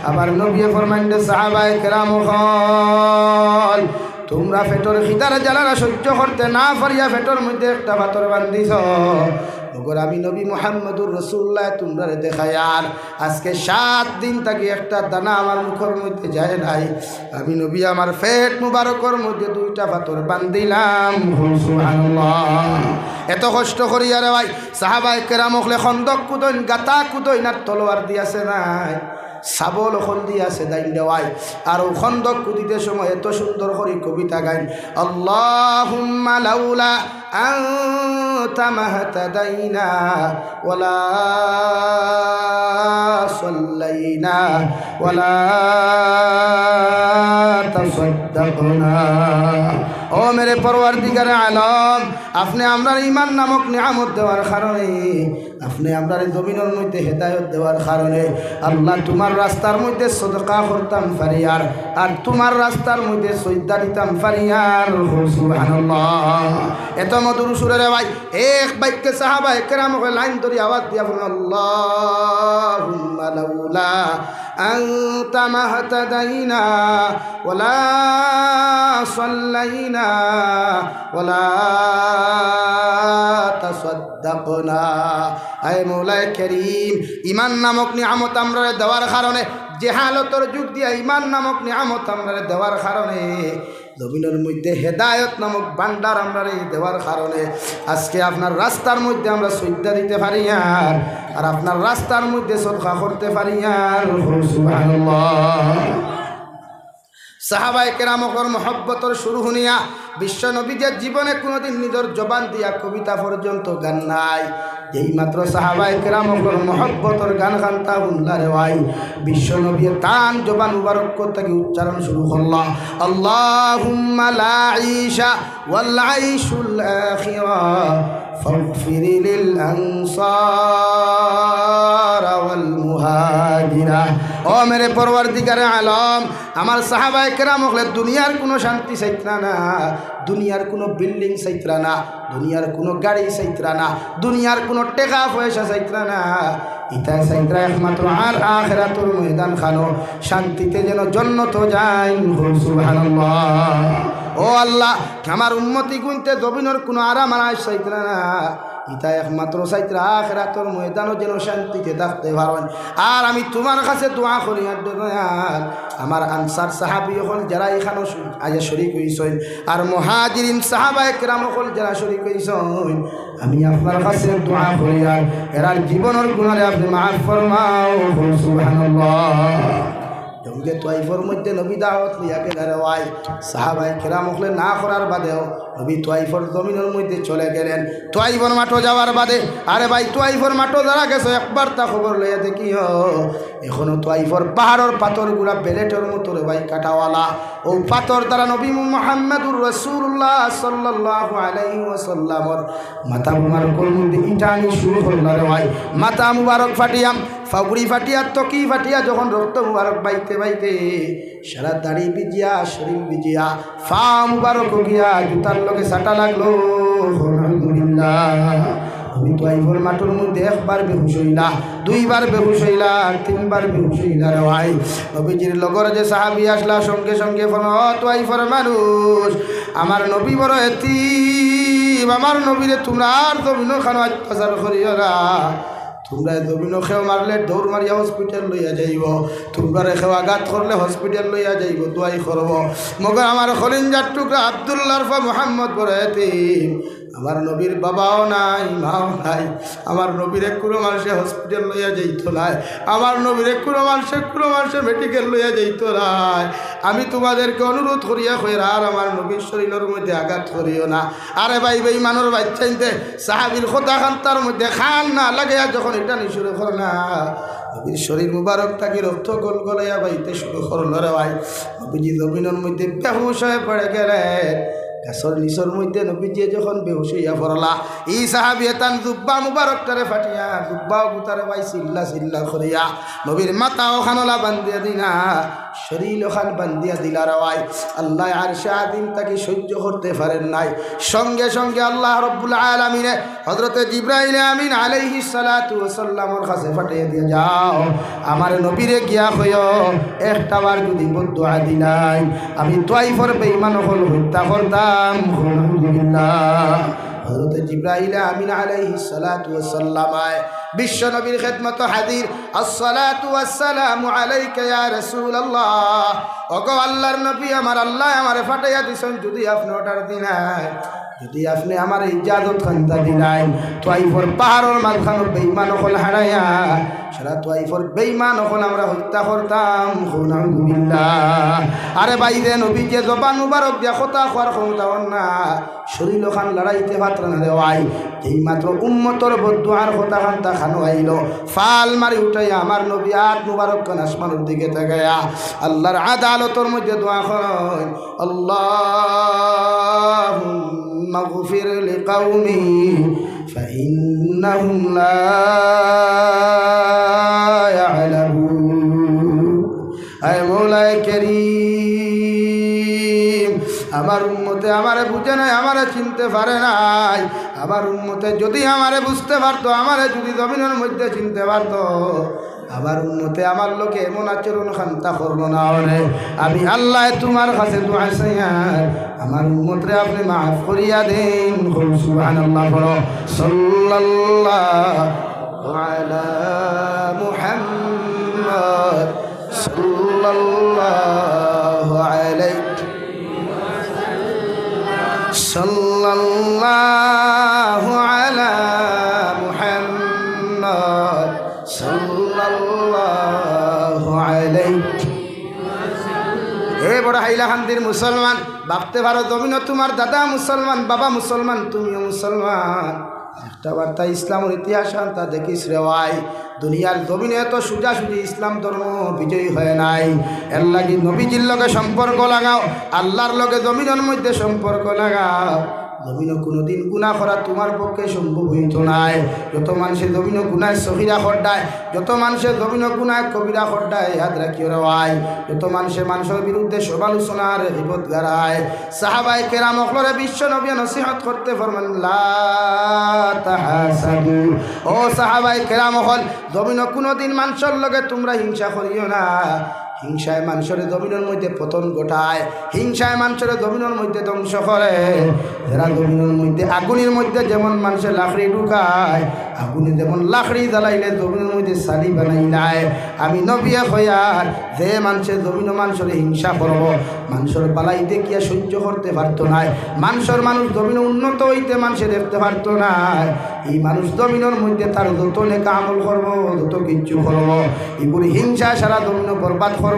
আবার নবীয়ে ফরমাইন দে, সাহাবায়ে কেরাম অকল, তুমরা পেটর খিদার জ্বালারা সহ্য করতে না পারিয়া পেটর মধ্যে একটা পাথর বান্ধিছ, মগর আমি নবী মুহাম্মদুর রাসূলুল্লাহ তুমরারে দেখাইয়ার, আজকে সাত দিন থাকি একটা দানা আমার মুখর মধ্যে যায় নাই। আমি নবী আমার পেট মুবারকর মধ্যে দুইটা পাথর বান্ধিলাম। কও সুবহানাল্লাহ। এত কষ্ট করিয়া রে ভাই, সাহাবায়ে কেরাম অকলে খন্দক কুদইন, গাতা কুদইন, আর তলোয়ার দি আছে নাই, শাবল অকল দি আছে দাইন দেওয়াই। আর অউ খন্দক কুদিতে সময় এত সুন্দর করি কবিতা গাইন, আল্লাহুম্মা লাউলা আনতা মাহতাদাইনা ওয়ালা সাল্লাইনা ওয়ালা তাসাদ্দাকনা। ও মেরে পরওয়ারদিগারে আলম, আপনে আমরারে ঈমান নামক নিয়ামত দেওয়ার কারণে, আপনে আমরারে জমিনর মধ্যে হেদায়ত দেওয়ার কারণে, আল্লাহ, তুমার রাস্তার মধ্যে সদকা করতাম পারিয়ার, আর তুমার রাস্তার মধ্যে সইজদা দিতাম পারিয়ার। কও সুবহানাল্লাহ। এত মধুর সুরে রে ভাই, এক বাক্যে সাহাবায়ে কেরাম অকলে লাইন ধরি আওয়াজ দিয়া বলুন, আল্লাহুম্মা লাউলা আনতা মাহতাদাইনা ওয়ালা সাল্লাইনা ওয়ালা তাসাদ্দাকনা। আয় মৌলায়ে করিম, ঈমান নামক নিয়ামত আমরারে দেওয়ার কারণে, জেহালতর যুগ দিয়া ঈমান নামক নিয়ামত আমরারে দেওয়ার কারণে, জমিনর মধ্যে হেদায়ত নামক ভান্ডার আমরারে দেওয়ার কারণে আজকে আপনার রাস্তার মধ্যে আমরা সইজদা দিতে পারিয়ার, আর আপনার রাস্তার মধ্যে সদকা করতে পারিয়ার। কও সুবহানাল্লাহ। সাহাবায়ে কেরাম অকলর মহব্বতর সুর হুনিয়া বিশ্ব নবীজির জীবনে কুনুদিন নিজর জবান দিয়া কবিতা পর্যন্ত গান নাই। যেই মাত্র সাহাবায়ে কেরাম অকলর মহব্বতর গান খান্তা হুনলা রে ভাই, বিশ্ব নবীয়ে তান জবান মুবারক থাকি উচ্চারণ শুরু করলা, আল্লাহুম্মা লা ঈশা ওয়াল আইশুল আখিরা ফাগফির লিল আনসার ওয়াল মুহাজিরা। ও মেরে পরওয়ারদিগারে আলম, আমার সাহাবায়ে কেরাম অকলে দুনিয়ার কুনু শান্তি চাইতরা না, দুনিয়ার কুনু বিল্ডিং চাইতরা না, দুনিয়ার কুনু গাড়ি চাইতরা না, দুনিয়ার কুনু টেকা পয়সা চাইতরা না। ইতায় চাইতরা একমাত্র আর আখেরাতর ময়দান খানো শান্তিতে যেন জন্নতো যাইন। কও সুবহানাল্লাহ। ও আল্লাহ, আমার উম্মতি গুনতে জমিনর কুনু আরাম আরাইশ চাইতরা না। ইতায় একমাত্র চাইতরা আখেরাতর ময়দানো যেন শান্তিতে থাকতে পারইন। আর আমি তুমার কাছে দোয়া করি আর দোয়া, আমার আনসার সাহাবী অকল যারা ইখানো শু-, আইয়া শরিক অইছইন, আর মুহাজিরিন সাহাবায়ে কেরাম অকল যারা শরিক অইছইন, আমি আপনার কাছে দোয়া করি আর এরার জীবনর গুনারে আপনে মাফ ফরমাও। কও সুবহানাল্লাহ। জঙ্গে তোয়াইফর মধ্যে নবী দাওয়াত লইয়া গেলা রে ভাই। সাহাবায়ে কেরাম অকলে না করার বাদেও নবী তোয়াইফর জমিনর মধ্যে চলে গেলেন। তোয়াইফর মাঠো যাওয়ার বাদে, আরে ভাই, তোয়াইফর মাঠো যারা গেছো, একবার তা খবর লইয়া দেখিও, এখনো তোয়াইফর পাহাড়র পাথরগুলা বেলেটর মতো রে ভাই কাটাওয়ালা। অউ পাথর দ্বারা নবী মুহাম্মাদুর রাসূলুল্লাহ সাল্লাল্লাহু আলাইহি ওয়াসাল্লামর মাথা মুবারকর মধ্যে ইটা আনি শুরু করলা রে ভাই। মাথা মুবারক ফাটিয়া, ফাগুড়ি ফাটিয়া, তকি ফাটিয়া যখন রক্ত মুবারক বাইতে বাইতে সারা দাড়ি ভিজিয়া, শরীর ভিজিয়া, পা মুবারক গিয়া জুতার লগে চাটা লাগলো। আলহামদুলিল্লাহ। নবী তোয়াইফর মাঠর মধ্যে একবার বেহুশ অইলা, দুইবার বেহুশ অইলা, তিনবার বেহুশ অইলা রে ভাই। নবীজির লগর যে সাহাবী আছলা সঙ্গে সঙ্গে ফোন, "ও তোয়াইফর মানুষ, আমার নবী বড় এতিম, আমার নবীরে তুমরা আর জমিনো খানো অত্যাচার করিও না।" তুমরা জমিনো কেউ মারলে দৌড় মারিয়া হসপিটাল লইয়া যাইবো, তুমরারে কেউ আঘাত করলে হসপিটাল লইয়া যাইবো, দোয়াই করবো। মগর আমার কলিজার টুকরা আব্দুল্লাহর পা মুহাম্মদ বড় এতিম, আমার নবীর বাবাও নাই, মাও নাই, আমার নবীরে কুনু মানষে হসপিটাল লইয়া যাইতো নায়, আমার নবীরে কুনু মানষে, কুনু মানষে মেডিকেল লইয়া যাইতো নায়। আমি তুমাদেরকে অনুরোধ করিয়া কইয়ার, আর আমার নবীর শরীলর মধ্যে আঘাত করিও না। আরে ভাই, বেইমানর বাইচ্চাইন্তে সাহাবীর কথা খান্তার মধ্যে খান না লাগাইয়া যখন ইটা আনি শুরু করলা, নবীর শরীর মুবারক থাকি রক্ত গলগলাইয়া বাইতে শুরু করলো রে ভাই। নবীজি জমিনর মধ্যে বেহুশ অইয়া পড়ি গেলেন। গাছর নিচর মধ্যে নবীজিয়ে যখন বেহুশ অইয়া পড়লা, ই সাহাবিয়ে তান জুব্বা মুবারকটারে ফাটিয়া, জুব্বা অগুতারে বাই চিল্লা চিল্লা করিয়া, নবীর মাথাও খানলা বান্ধিয়া দিলা, শরীল খান বান্ধিয়া দিলা রে ভাই। আল্লায় আরশে আজিম থাকি সহ্য করতে পারেন নাই। সঙ্গে সঙ্গে আল্লাহ রব্বুল আলামিনে হযরতে জিব্রাইল আমিন আলাইহিস সালাতু ওয়াস সালামর কাছে পাঠাইয়া দিয়া যাও, আমার নবীরে গিয়া কইও, একটা বার যদি বদদোয়া দিলাইন, আমি তাইফর বেঈমান অকল হত্যা করতাম। নাউজুবিল্লাহ। হযরতে জিব্রাইল আমিন আলাইহিস সালাতু ওয়াস সালাম আয় বিশ্ব নবীর খেদমতো হাজির। আসসালাতু ওয়াস সালামু আলাইকা ইয়া রাসূলুল্লাহ। ওগো আল্লাহর নবী, আমার আল্লায় আমারে পাঠাইয়া দিছইন, যদি আপনে অর্ডার দিলাইন, যদি আপনে আমারে ইজাজত খান্তা দিলাইন, তাইফর পাহাড়র মাঝখানো বেঈমান অকল হারাইয়া, সারা তাইফর বেঈমান অকল আমরা হত্যা করতাম। নাউজুবিল্লাহ। আরে ভাই রে, নবীজিয়ে জবান মুবারক দিয়া কথা কওয়ার ক্ষমতা অর না, শরীল খান লড়াইতে পারতরা না রে ভাই। যেই মাত্র উম্মতর বদদোয়ার কথা খান্তা খানো আইলো, ফাল মারি উঠাইয়া আমার নবী আত মুবারক খান আসমানর দিকে তাকাইয়া আল্লাহর আদালতর মধ্যে দোয়া করইন, আল্লাহুম্মা গফির লিকাওমি ফাইন্নাহুম লা ইয়ালামুন। আয় মৌলায় করিম, আমার উম্মতে আমারে বুঝে নাই, আমারে চিনতে পারে নাই। আমার উম্মতে যদি আমারে বুঝতে পারতো, আমারে যদি জমিনর মধ্যে চিনতে পারতো, আমার উম্মতে আমার লগে এমন আচরণ খান্তা করলো না অনে। আমি আল্লায় তুমার কাছে দোয়া চাইয়ার, আমার উম্মতরে আপনে মাফ করিয়া দেইন। কও সুবহানাল্লাহ, পড়ো। সাল্লাল্লাহু আলা মুহাম্মদ, সাল্লাল্লাহু আলাইহি, সাল্লাল্লাহু আলা মুহাম্মদ, সাল্লাল্লাহু আলাইহি। এ বড় হাইলাকান্দির মুসলমান, ভাবতে পারো জমিনো তুমার দাদা মুসলমান, বাবা মুসলমান, তুমিও মুসলমান। একটা বার্তা ইসলামর ইতিহাস খান্তা দেখিস রে ভাই, দুনিয়ার জমিনো এত সোজাসুজি ইসলাম ধর্ম বিজয়ী হয় নাই। এর লাগি নবীজির লগে সম্পর্ক লাগাও, আল্লাহর লগে জমিনর মধ্যে সম্পর্ক লাগাও। জমিনো কুনুদিন গুনা করা তুমার পক্ষে সম্ভব অইতো নায়। যত মানষে জমিনো গুনায় সগীরা কররায়, যত মানষে জমিনো গুনায় কবিরা কররায়, ইয়াদ রাখিও রে ভাই, যত মানষে মানষর বিরুদ্ধে সমালোচনা আর গীবত গারায়, সাহাবায়ে কেরাম অকলরে বিশ্ব নবীয়ে নসিহত করতে ফরমান, "লা তাহাসাদু।" ও সাহাবায়ে কেরাম অকল, জমিনো কুনুদিন মানষর লগে তুমরা হিংসা করিও না। হিংসায় মানষরে জমিনর মধ্যে পতন ঘটায়, হিংসায় মানষরে জমিনর মধ্যে ধ্বংস করে। যেরা জমিনর মধ্যে আগুনর মধ্যে যেমন মানষে লাকড়ি ঢুকায়, আগুনে যেমন লাকড়ি জ্বালাইলে জমিনর মধ্যে ছালি বানাইলায়, আমি নবীয়ে কইয়ার, যে মানষে জমিনো মানষরে হিংসা করবো, মানষর বালাই দেখিয়া সহ্য করতে পারতো নায়, মানষর মানুষ জমিনো উন্নত অইতে মানষে দেখতে পারতো নায়, ই মানুষ জমিনর মধ্যে তার যত নেক আমল করবো, যত কিচ্ছু করবো, ইগুর হিংসা সারা জমিনো বরবাদ করবো।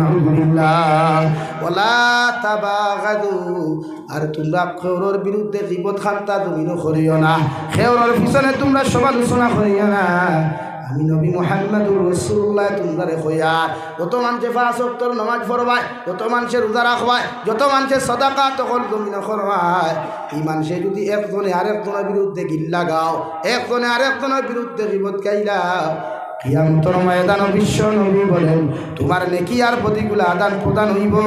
নাউজুবিল্লাহ। ওয়ালা তাবাগাদু। আর তুমরা কেউরর বিরুদ্ধে গীবত খান্তা জমিনো করিও না, কেউরর পিছনে তুমরা সমালোচনা করিও না। আমি নবী মুহাম্মাদুর রাসূলুল্লাহ তুমরারে কইয়ার, যত মানষে পাঁচ ওয়াক্তর নামাজ পড়বায়, যত মানষে রোজা রাখবায়, যত মানষে সদাকা তকল জমিনো করবায়, ই মানষে যদি একজনে আরেকজনর বিরুদ্ধে গিল্লা গাও, একজনে আরেকজনর বিরুদ্ধে গীবত গাইলাও, কিয়ামতর ময়দানো বিশ্ব নবী বলেন, তুমার নেকি আর বদিগুলা আদান প্রদান অইবো।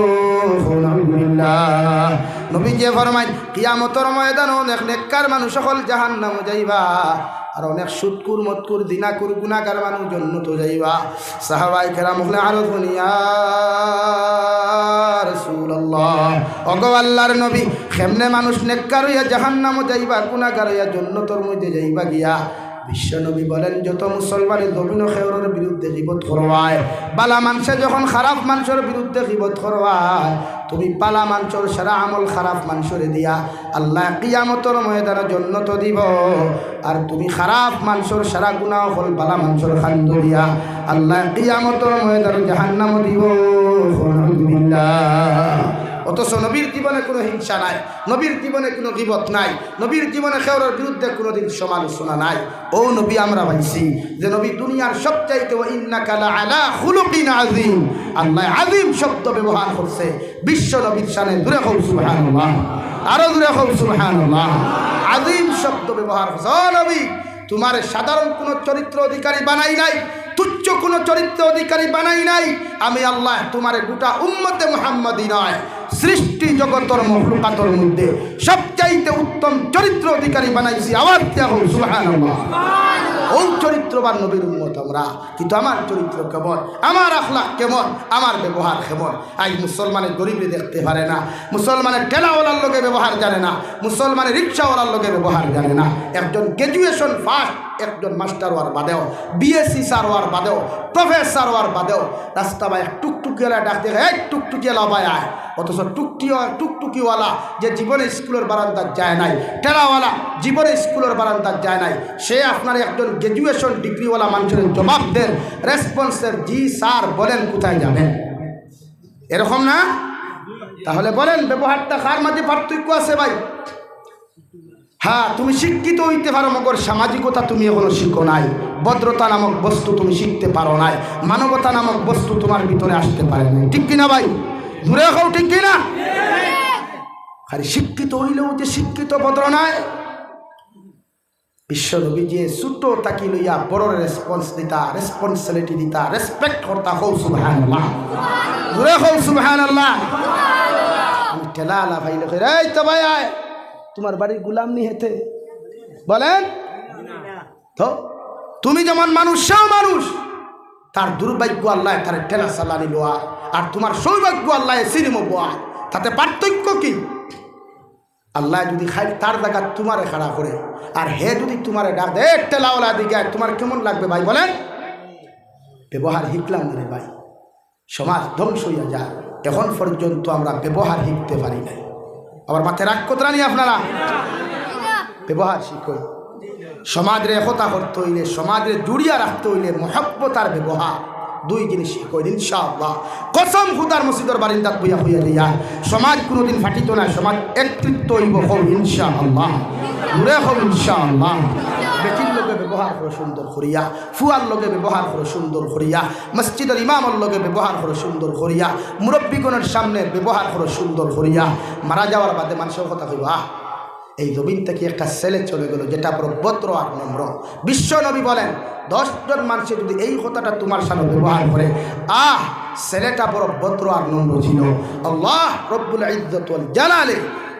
নাউজুবিল্লাহ। নবীজিয়ে ফরমাইন, কিয়ামতর ময়দানো অনেক নেককার মানুষ অকল জাহান্নামো যাইবা, আর অনেক সুদখুর, মদখুর, জিনাখুর, গুনাগার মানুষ জন্নতো যাইবা। সাহাবায়ে কেরাম অকলে আরজ করইন, ইয়া রাসূলুল্লাহ, ওগো আল্লাহর নবী, কেমনে মানুষ নেককার অইয়া জাহান্নামো যাইবা, গুনাগার অইয়া জন্নতর মধ্যে যাইবা গিয়া? বিশ্ব নবী বলেন, যত মুসলমানে জমিনো কেউরর বিরুদ্ধে গীবত করবায়, বালা মানষে যখন খারাপ মানষর বিরুদ্ধে গীবত করবায়, তুমি বালা মানষর সারা আমল খারাপ মানষরে দিয়া আল্লায় কিয়ামতর ময়দানো জন্নতো দিবো, আর তুমি খারাপ মানষর সারা গুনা অকল বালা মানষর কান্দো দিয়া আল্লায় কিয়ামতর ময়দানো জাহান্নামো দিবো। নাউজুবিল্লাহ। অথচ নবীর জীবনে কোনো হিংসা নাই, নবীর জীবনে কোনো গীবত নাই, নবীর জীবনে কেউর বিরুদ্ধে কোনোদিন সমালোচনা নাই। ও নবী আমরা পাইছি যে নবী দুনিয়ার সবচাইতে, "ওয়া ইন্নাকা লা আলা খুলুকিন আযীম।" আল্লাহ আযীম শব্দ ব্যবহার করছে বিশ্ব নবীর শানে। জোরে কও সুবহানাল্লাহ, আরো জোরে কও সুবহানাল্লাহ। আযীম শব্দ ব্যবহার করছে। ও নবী, তোমারে সাধারণ কোনো চরিত্র অধিকারী বানাই নাই, তুচ্ছ কোনো চরিত্র অধিকারী বানাই নাই। আমি আল্লাহ তোমারে গোটা উম্মতে মুহাম্মদী নয়, সৃষ্টি জগতর মখলুকাতর মধ্যে সবচাইতে উত্তম চরিত্র অধিকারী বানাইছি। আওয়াজ দিয়া কও সুবহানাল্লাহ। ও চরিত্রবান নবীর উম্মত আমরা, কিন্তু আমার চরিত্র কেমন, আমার আখলাক কেমন, আমার ব্যবহার কেমন? আজ মুসলমানে গরিবরে দেখতে পারে না, মুসলমানে ঠেলাওয়ালার লগে ব্যবহার জানে না, মুসলমানে রিক্সাওয়ালার লগে ব্যবহার জানে না। একজন গ্র্যাজুয়েশন পাস, একজন মাস্টার অওয়ার বাদেও, বিএসসি স্যার অওয়ার বাদেও, প্রফেসর অওয়ার বাদেও রাস্তা বায় এক টুকটুকিওয়ালা ডাক দেখে, "এই টুকটুকিওয়ালা ভাই আয়।" অথচ টুকটি-, টুকটুকিওয়ালা যে জীবনে স্কুলর বারান্দাত যায় নাই, ঠেলাওয়ালা জীবনে স্কুলর বারান্দাত যায় নাই, সে আপনার একজন গ্র্যাজুয়েশন ডিগ্রিওয়ালা মানুষরে জবাব দের, রেসপন্স দের, "জি স্যার, বলেন কোথায় যাবেন?" এরকম না? তাহলে বলেন, ব্যবহারটা কার মাঝে পার্থক্য আছে ভাই? হ্যাঁ, তুমি শিক্ষিত অইতে পারো, মগর সামাজিকতা তুমি এখনো শিখো নাই। ভদ্রতা নামক বস্তু তুমি শিখতে পারো নাই, মানবতা নামক বস্তু তোমার ভিতরে আসতে পারে নাই। ঠিক কিনা ভাই? জোরে কও, ঠিক কিনা? খালি শিক্ষিত অইলেও যে শিক্ষিত, ভদ্র নায়। বিশ্ব নবীজিয়ে ছোট থাকি লইয়া বড়র রেসপন্স দিতা, রেসপন্সিবিলিটি দিতা, রেসপেক্ট করতা। কও সুবহানাল্লাহ, জোরে কও সুবহানাল্লাহ। আমি ঠেলাওয়ালা পাইলে কই, "এই তো ভাই আয়, তোমার বাড়ির গোলাম নি হেতে?" বলেন তো, তুমি যেমন মানুষ, সেও মানুষ। তার দুর্ভাগ্য আল্লাহ তার ঠেলা চালানি লওয়া, আর তোমার সৌভাগ্য আল্লাহ সিনেমা বওয়া। তাতে পার্থক্য কি? আল্লাহ যদি খাই তার জাগাত তোমারে খাড়া করে, আর হে যদি তোমারে ডাক দেয়, "এ ঠেলাওয়ালা দিকে আয়", তোমার কেমন লাগবে ভাই বলেন? ব্যবহার শিখলাম না রে ভাই, সমাজ ধ্বংস হইয়া যায়। এখন পর্যন্ত আমরা ব্যবহার শিখতে পারি নাই। আবার মাথায় রাগ করতরা নি আপনারা? ব্যবহার শিখো। সমাজরে একতা করতে হইলে, সমাজরে জুড়িয়া রাখতে হইলে মহব্বত আর ব্যবহার, দুই জিনিস শিখো ইনশাআল্লাহ। কসম খুদার মসজিদর বারিন্দাত বইয়া কইয়া দিয়া, সমাজ কোনোদিন ফাটিত না, সমাজ একত্রিত হইব। কও ইনশাআল্লাহ, জোরে কও ইনশাআল্লাহ। বেটির লগে ব্যবহার করো সুন্দর করিয়া, ফুয়ার লগে ব্যবহার করো সুন্দর করিয়া, মসজিদর ইমামর লগে ব্যবহার করো সুন্দর করিয়া, মুরব্বীগণের সামনে ব্যবহার করো সুন্দর করিয়া। মারা যাওয়ার বাদে মানুষের কথা কইবা, "আহ, এই জমিন থাকি একটা ছেলে চলে গেল, যেটা বড় ভদ্র আর নম্র।" বিশ্ব নবী বলেন, দশ জন মানুষে যদি এই কথাটা তোমার সামনে ব্যবহার করে, "আহ, ছেলেটা বড় ভদ্র আর নম্র ছিল।" আল্লাহ রব্বুল ইজ্জত ওয়াল জালালে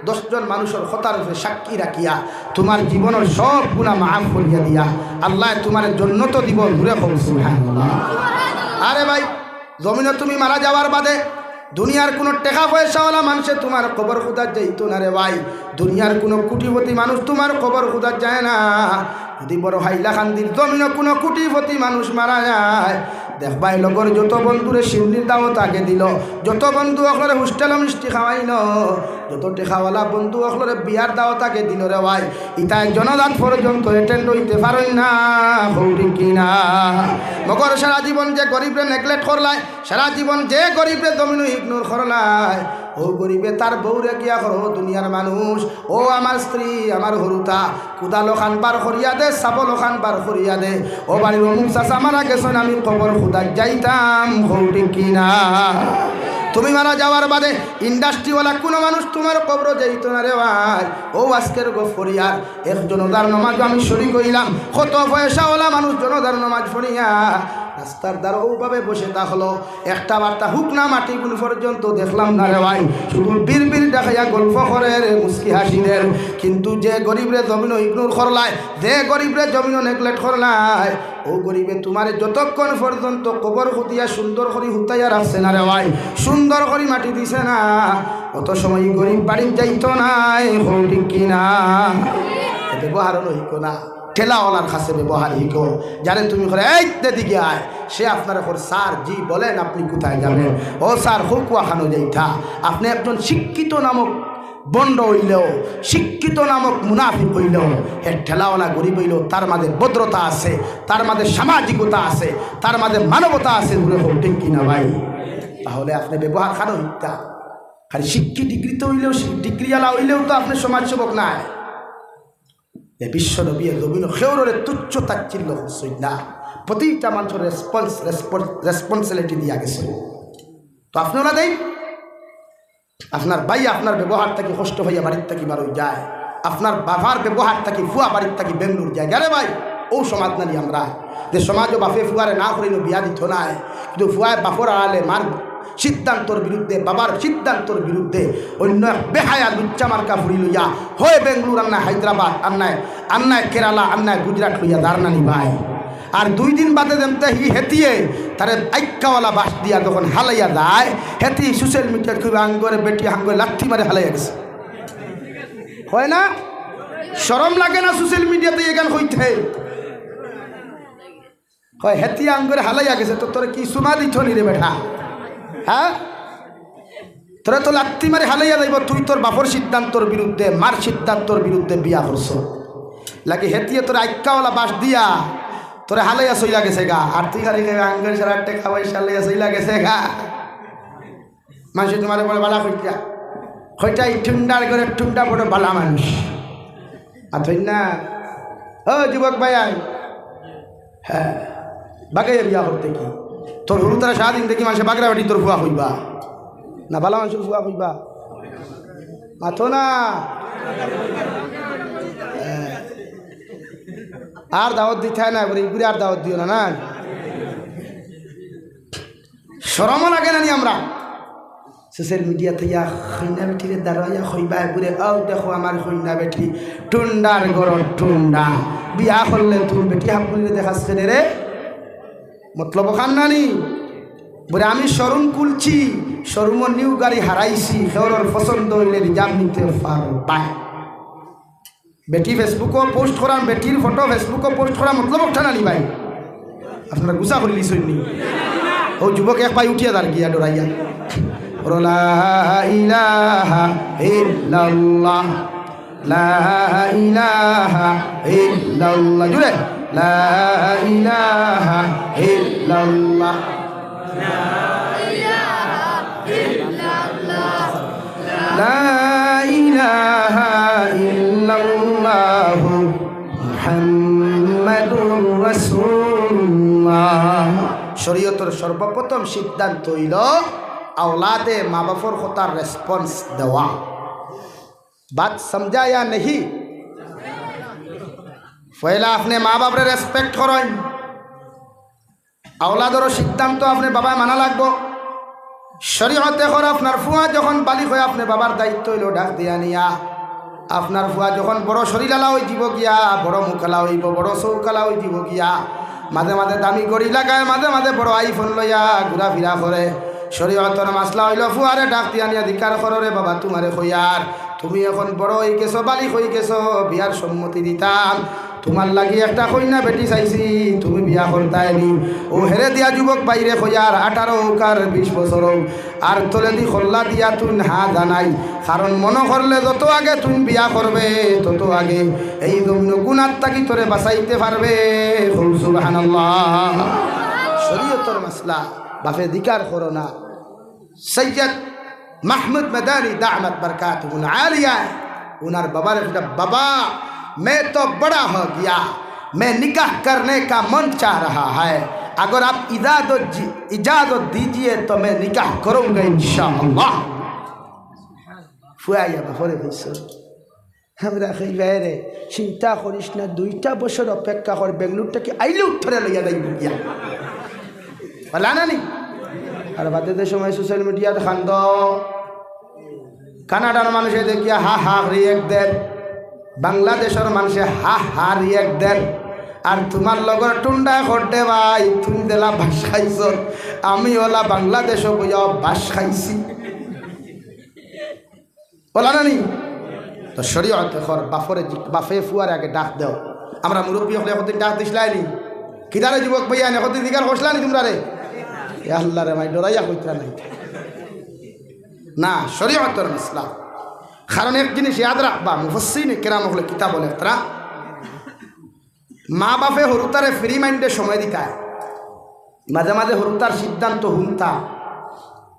দশ জন মানুষের কথার উপরে সাক্ষী রাখিয়া তোমার জীবনের সব গুনাহ মাফ করিয়া দিয়া আল্লাহ তোমার জন্নত দিব। জোরে কও সুবহানাল্লাহ। আরে ভাই, জমিনো তুমি মারা যাওয়ার বাদে দুনিয়ার কোনো টেকা পয়সাওয়ালা মানুষে তোমার কবর খুদাত যাইতো না রে ভাই। দুনিয়ার কোনো কোটিপতি মানুষ তোমার কবর খুদাত যায় না। যদি বড় হাইলাকান্দির জমিনো কোনো কোটিপতি মানুষ মারা যায়, দেখবায় লগর যত বন্ধুরে শিন্নির দাওয়াত আগে দিল, যত বন্ধু অকলরে হোস্টেলো মিষ্টি খাওয়াইল, যত টেকাওয়ালা বন্ধু অকলরে বিয়ার দাওয়াত আগে দিল রে ভাই, ইতায় জানাজাত পর্যন্ত অ্যাটেন্ড অইতে পারইন না। কও ঠিক কিনা? মগর সারা জীবন যে গরিবরে নেগলেক্ট করলায়, সারা জীবন যে গরিবরে জমিনো ইগনোর করলায়, ও গরিবে তার বউরে গিয়া কর, "ও দুনিয়ার মানুষ, ও আমার স্ত্রী, আমার হুরুতা, কুদাল অখান বার করিয়া দে, শাবল অখান বার করিয়া দে, ও বাড়ির অমুক চাচা মারা গেছইন, আমি কবর খুদাত যাইতাম।" কও ঠিক কিনা? তুমি মারা যাওয়ার বাদে ইন্ডাস্ট্রিওয়ালা কোনো মানুষ তোমার কবরো যাইতো না রে ভাই। ও আজকের গফ করিয়ার এক জানাজার নামাজো আমি শরিক অইলাম, কত পয়সাওয়ালা মানুষ জানাজার নামাজ পড়িয়া রাস্তার ধারো ওভাবে বসে থাকলো, একটা বার্তা হুকনা মাটি গুন পর্যন্ত দেখলাম না রে ভাই। শুধু বিড় বিড় দেখাইয়া গল্প করের, মুচকি হাসি দের। কিন্তু যে গরিবরে জমিনো ইগনোর করলায়, যে গরিবরে জমিনো নেগলেক্ট করলায়, ও গরিবে তোমারে যতক্ষণ পর্যন্ত কবর খুদিয়া সুন্দর করি হুতাইয়া রাখছে না রে ভাই, সুন্দর করি মাটি দিছে না, অত সময় ই গরিব বাড়িত যাইতো নায়। কও ঠিক কিনা? এ ব্যবহার অনো হিকো না। ঠেলাওয়ালার কাছে ব্যবহার হিকো। যারে তুমি কও, "এই দে দিকে আয়", সে আপনারে কর, "স্যার, জি বলেন, আপনি কোথায় যাবেন?" "ও স্যার, কউক্কা খানো যাইতা।" আপনি একজন শিক্ষিত নামক ভণ্ড অইলেও, শিক্ষিত নামক মুনাফিক অইলেও, হে ঠেলাওয়ালা গরিব অইলেও তার মাঝে ভদ্রতা আছে, তার মাঝে সামাজিকতা আছে, তার মাঝে মানবতা আছে। জোরে কও ঠিক কিনা ভাই? তাহলে আপনি ব্যবহার খানো হিকতা। খালি শিক্ষিত ডিগ্রি তো অইলেও, ডিগ্রিআলা অইলেও তো আপনে সমাজসেবক নায়। এ বিশ্ব নবীয়ে জমিনো কেউররে তুচ্ছ তাচ্ছিল্য করছইন না। প্রতিটা মানুষর রেসপন্স, রেসপন্স, রেসপন্সিবিলিটি দিয়া গেছে। তো আপনে অলা দেইন, আপনার ভাই আপনার ব্যবহার থাকি কষ্ট পাইয়া বাড়ির থাকি বার অই যায়, আপনার বাবার ব্যবহার থাকি ফুয়া বাড়ির থাকি বেঙ্গলোর যায়। আরে ভাই, অউ সমাজ নানি আমরা, যে সমাজো বাফে ফুয়ারে না করিনো বিয়া দিত নায়, কিন্তু ফুয়ায় বাফর আড়ালে মার সিদ্ধান্তর বিরুদ্ধে, বাবার সিদ্ধান্তর বিরুদ্ধে অইন্য এক বেহায়া লুচ্চা মার্কা ফুড়ি লইয়া হয় বেঙ্গলোর, আর নায় হায়দ্রাবাদ, আর নায়, আর নায় কেরালা, আর নায় গুজরাট লইয়া যার নানি ভাই। আর দুই দিন বাদে যেমতে হি হেতিয়ে তারে আইক্কাওয়ালা বাঁশ দিয়া যখন হালাইয়া যায়, হেতি সোশ্যাল মিডিয়াত কইবা, "আঙ্গরে বেটি, আঙ্গরে লাত্তি মারি হালাইয়া গেছে।" হয় না? শরম লাগে না সোশ্যাল মিডিয়াত ইখান কইতে? কয়, "হেতি আঙ্গরে হালাইয়া গেছে, তো তোরে কি চুমা দিত নি রে বেটা? হ্যাঁ? তোরে তো লাত্তি মারি হালাইয়া যাইবো, তুই তোর বাফর সিদ্ধান্তর বিরুদ্ধে, মার সিদ্ধান্তর বিরুদ্ধে বিয়া করছো। লাগি হেতিয়ে তোরে আইক্কাওয়ালা বাঁশ দিয়া তোরে হালাইয়া চইলা গেছে গা, আর তুই খালি কইবে, 'আঙ্গরে সারা টেকা পয়সা লইয়া চইলা গেছে গা।'" মানষে তুমারে বড় বালা কইতা, কইতা, "ই টুন্ডার ঘরর টুন্ডা বড় বালা মানুষ।" আর থই না? ও যুবক ভাই, আয়। হ্যাঁ, বাগাইয়া বিয়া করতে কি? তোর হুরুতারা সারাদিন দেখি মানষে বাগরা বেটি তোর ফুয়া কইবা, না বালা মানষর ফুয়া কইবা? মাতো না। হ্যাঁ। আর দাওয়াত দিতায় না, বলে, "ইগুরে আর দাওয়াত দিও না, না।" শরমও লাগে না নি আমরা? সোশ্যাল মিডিয়াত ইয়া কইন্যা বেটিরে দাঁড়াইয়া কইবা, "এগুরে আও দেখো আমার কইন্যা বেটি, টুন্ডার ঘরর টুন্ডা। বিয়া করলে তুই বেটি হাবগুলিরে দেখাস কেনে রে?" মতলব অখান নানি? বলে, "আমি শোরুম খুলছি, শোরুমো নিউ গাড়ি হারাইছি, কেউরর পছন্দ অইলে রিজার্ভ নিতে পারবায়।" বেটি ফেসবুকো পোস্ট করাম, বেটির ফটো ফেসবুকো পোস্ট করাম, মতলব অখান নানি ভাই? আপনারা গুছা করিলিছইন নি? ও যুবক এক ভাই উঠিয়া দাঁড় গিয়া ডরাইয়া। বলো, "লা ইলাহা ইল্লাল্লাহ, লা ইলাহা ইল্লাল্লাহ।" জুরে, "লা ইলাহা ইল্লাল্লাহ।" লা ইলাহা ইল্লাল্লাহু মুহাম্মাদুর রাসূলুল্লাহ। শরীয়তর সর্বপ্রথম সিদ্ধান্ত অইলো আওলাদে মা বাফর কথার রেসপন্স দেওয়া। বাত সমঝা ইয়া নেহি? পয়লা আপনে মা বাফরে রেসপেক্ট করইন। আওলাদরও সিদ্ধান্ত আপনে বাবায় মানা লাগবো। শরীয়তে কর আপনার ফুয়া যখন বালিগ অয়, আপনে বাবার দায়িত্ব অইলো ডাক দিয়া নিয়া। আপনার ফুয়া যখন বড় শরীরআলা অইযিবো গিয়া, বড় মুখআলা অইবো, বড় চউখআলা অইযিবো গিয়া, মাঝে মাঝে দামি ঘড়ি লাগায়, মাঝে মাঝে বড় আইফোন লইয়া ঘুরাফিরা করে। শরীয়তর মাসলা অইলো ফুয়ারে ডাক দিয়া নিয়া জিকার করো, "রে বাবা, তুমারে কইয়ার, তুমি এখন বড় অইগেছো, বালিগ অইগেছো, বিয়ার সম্মতি দিতাম।" তুমার লাগি একটা কইন্যা বেটি চাইছি, তুমি বিয়া করতায় নি? অউ হেরে দিয়া যুবক ভাইরে কইয়ার, আঠারো অউক আর বিশ বছর অউক, আর তলেদি কল্লা দিয়া তুইন হা জানাই। কারণ মনো করলে যত আগে তুইন বিয়া করবে, তত আগে এই জমিনো গুনার থাকি তোরে বাঁচাইতে পারবে। কও সুবহানাল্লাহ। শরীয়তর মাসলা, বাফে জিকার করো না। সৈয়দ মাহমুদ মাদানী দামাত বারকাতুহুমুল আলিয়া, উনার বাবারে কইতা, "বাবা, मैं तो बड़ा हो गया, मैं निकाह करने का मन चाह रहा है, अगर आप इजाजत जी, इजाजत दीजिए तो मैं निकाह करूंगा इंशाअल्लाह।" ফুয়ায় বাফরে কইছে, আমরা কইবা, "এরে, চিন্তা করিস না, দুইটা বছর অপেক্ষা কর, বেঙ্গলোর থাকি আইলে উত্তরে লইয়া যাইবো গিয়া।" বালা না নি? আর বাদে যে সময় সোশ্যাল মিডিয়াত কান্দো, কানাডার মানষে দেখিয়া হা হা রিয়েক্ট দের, বাংলাদেশর মানষে হা হা রিয়েক্ট দের, আর তুমার লগর টুন্ডায় কর দে, "ভাই, তুমি যেলা বাঁশ খাইছো, আমি অলা বাংলাদেশো বইয়া বাঁশ খাইছি।" বালা না নি? তো শরীয়তে কর, বাফরে জি-, বাফে ফুয়ারে আগে ডাক দেও। আমরা মুরব্বি অকলে একদিন ডাক দিছলায় নি? কিতারে যুবক ভাইয়াইন, একদিন জিকার করছলা নি তুমরারে? এ আল্লাহ রে মাই, ডরাইয়া কইতরা নায়। না, শরীয়তর মাসলা। কারণ এক জিনিস ইয়াদ রাখবা, মুফাসসিরিনে কেরাম অকলে কিতাবো লেখরা, মা বাফে হুরুতারে ফ্রি মাইন্ডে সময় দিতা, মাঝে মাঝে হুরুতার সিদ্ধান্ত হুনতা,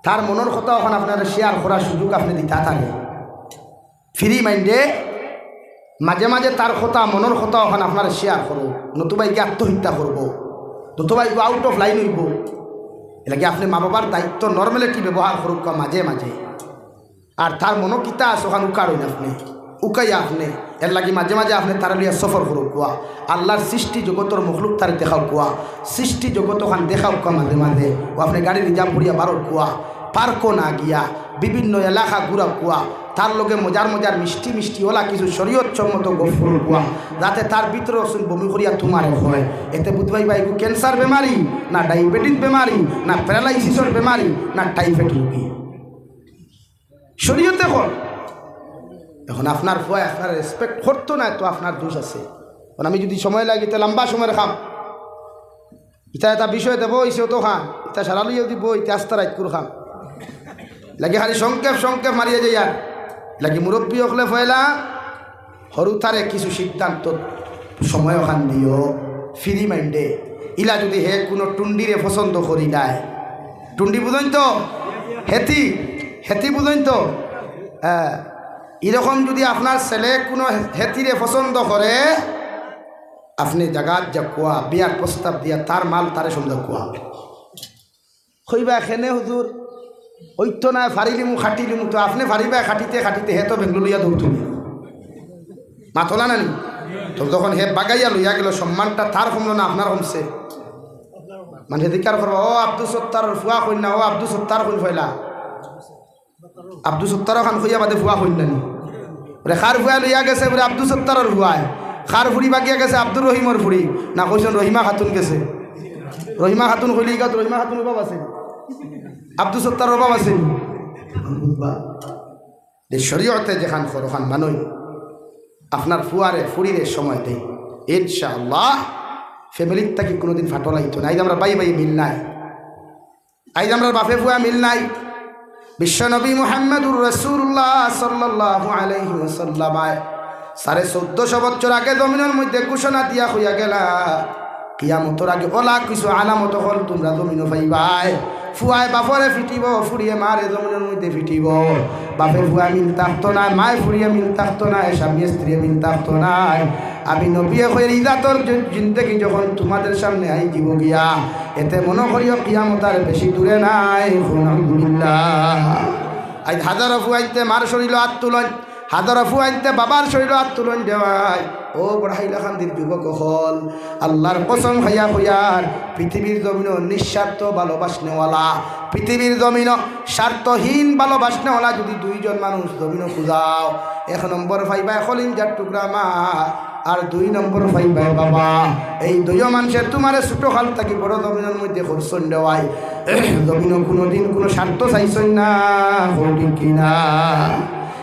তার মনর কথা অখান আপনারে শেয়ার করার সুযোগ আপনে দিতা তারে। ফ্রি মাইন্ডে মাঝে মাঝে তার কথা, মনর কথা অখান আপনারে শেয়ার করো, নতুবা ইগিয়ে আত্মহত্যা করবো, নতুবা ইগু আউট অফ লাইন অইবো। এরলাগি আপনে মা বাবার দায়িত্ব, নরমালিটি ব্যবহার করউক্কা মাঝে মাঝে। আর তার মনো কিতা আছে অখান উকাড়ইন আপনে, উকাইয়া আপনে। এরলাগি মাঝে মাঝে আপনে তারে লইয়া সফর করউক্কা, আল্লার সৃষ্টি জগতর মখলুক তারে দেখাউক্কা, সৃষ্টি জগত অখান দেখাউক্কা মাঝে মাঝে। অউ আপনে গাড়ি রিজার্ভ করিয়া বারউক্কা, পার্কো না গিয়া বিভিন্ন এলাকা ঘুরাউক্কা, তার লগে মজার মজার মিষ্টি মিষ্টি অলা কিছু শরীয়ত সম্মত গফ করউক্কা, যাতে তার ভিতরে রসুল বমি করিয়া তুমারে কয়। এতে বুঝবায় বা ইগু ক্যান্সার বেমারি, না ডায়াবেটিস বেমারি, না প্যারালাইসিসর বেমারি, না টাইফয়েড রোগী। শরীয়তে কর। এখন আপনার ফুয়ায় আপনারে রেসপেক্ট করতো নায়, তো আপনার দোষ আছে। কারণ আমি যদি সময় লাগে, ইতা লম্বা সময় রাখাম, ইতা এটা বিষয় দেবো, ইসে অতখান, ইতা সারা লইয়া দিব, ইতা আস্তা রাইত করখাম। লাগি খালি সংক্ষেপ সংক্ষেপ মারিয়া যাইয়ার। লাগি মুরব্বি অকলে পয়লা হুরুতারে কিছু সিদ্ধান্ত সময় অখান দিও, ফ্রি মাইন্ডে। ইলা যদি হে কুনু টুন্ডিরে পছন্দ করিলায়, টুন্ডি বুঝইন তো? হেতি, হেতি বুঝইন তো? হ্যাঁ, ইরকম যদি আপনার ছেলে কুনু হেতিরে পছন্দ করে, আপনে জাগাত যাউক্কা, বিয়ার প্রস্তাব দিয়া তার মাল তারে সমঝাউক্কা। কইবা, "কেনে হুজুর, অইতো নায়, ফারিলিমু, খাটিলিমু।" তো আপনে ফারিবায় খাটিতে খাটিতে, হে তো বেঙ্গলো লইয়া দৌড় তুলি। মাতলা নানি? তো যখন হে বাগাইয়া লইয়া গেল, সম্মানটা তার কমলো না আপনার কমছে? মানে, হে জিকার করবা, "ও আব্দুস সত্তারর ফুয়া কইন না, ও আব্দুস সত্তার কইন পয়লা।" আব্দুস সত্তার অখান কইয়া বাদে ফুয়া কইন নানি? ওরে কার ফুয়া লইয়া গেছে, ওরে আব্দুস সত্তারর ফুয়ায়। কার ফুড়ি বাগিয়া গেছে, আব্দুর রহিমর ফুড়ি। না কইছইন রহিমা খাতুন গেছে। রহিমা খাতুন কইলে ইগাত রহিমা খাতুন অভাব আছে? আব্দুস সত্তারর অভাব আছে? বুঝবা? যে শরীয়তে যেখান কর অখান মানইন, আপনার ফুয়ারে ফুড়িরে সময় দেইন, ইনশাআল্লাহ ফ্যামিলির থাকি কুনুদিন ফাটল আইতো নায়। আইজ আমরার ভাই ভাই মিল নাই, আইজ আমরার বাফে ফুয়া মিল নাই। বিশ্বনবী মুহাম্মাদুর রাসূলুল্লাহ সাল্লাল্লাহু আলাইহি ওয়াসাল্লাম আয় সাড়ে চৌদ্দশো বছর আগে জমিনর মধ্যে ঘোষণা দিয়া কইয়া গেলা, কিয়ামতর আগে অলা কিছু আলামত অকল তুমরা জমিনো পাইবায়। ফুয়ায় বাফরে ফিটিবো, ফুড়িয়ে মারে জমিনর মধ্যে ফিটিবো। বাফে ফুয়ায় মিল থাকতো নায়, মায়ে ফুড়িয়ে মিল থাকতো নায়, স্বামী স্ত্রীয়ে মিল থাকতো নায়। আমি নবীয়ে কইয়ার ইজাতর জি-, জিন্দেগি যখন তুমাদের সামনে আইযিবো গিয়া, এতে মনো করিও কিয়ামত আর বেশি দূরে নাই। নাউজুবিল্লাহ। আইজ হাজারো ফুয়াইন্তে মার শরীলো আত তুলইন, হাজারো ফুয়াইন্তে বাবার শরীলো আত তুলইন রে ভাই। ও বড় হাইলাকান্দির যুবক অকল, আল্লার কসম খাইয়া কইয়ার, পৃথিবীর জমিনো নিঃস্বার্থ ভালোবাসনেওয়ালা, পৃথিবীর জমিনো স্বার্থহীন ভালোবাসনেওয়ালা যদি দুইজন মানুষ জমিনো খুজাও, এক নম্বর পাইবায় কলিজার টুকরা মা, আর দুই নম্বর পাইবায় বাবা। এই দুইও মানষে তুমারে ছোটকাল থাকি বড় জমিনর মধ্যে করছইন রে ভাই। জমিনো কুনুদিন কুনু স্বার্থ চাইছইন না, কও ঠিক কি না?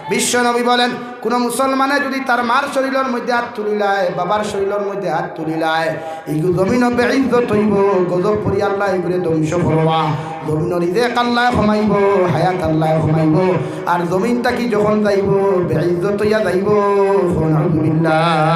বিশ্বনবী বলেন, কুনু মুসলমানে যদি তার মার শরীলর মধ্যে আত তুলিলায়, বাবার শরীলর মধ্যে আত তুলিলায়, ইগু জমিনো বেইজ্জত অইবো, গজব পড়ি আল্লায় ইগুরে ধ্বংস করবা। জমিনো রিজেক আল্লায় কমাইবো, হায়াত আল্লায় কমাইবো, আর জমিন থাকি যখন যাইবো, বেইজ্জত অইয়া যাইবো। নাউজুবিল্লাহ।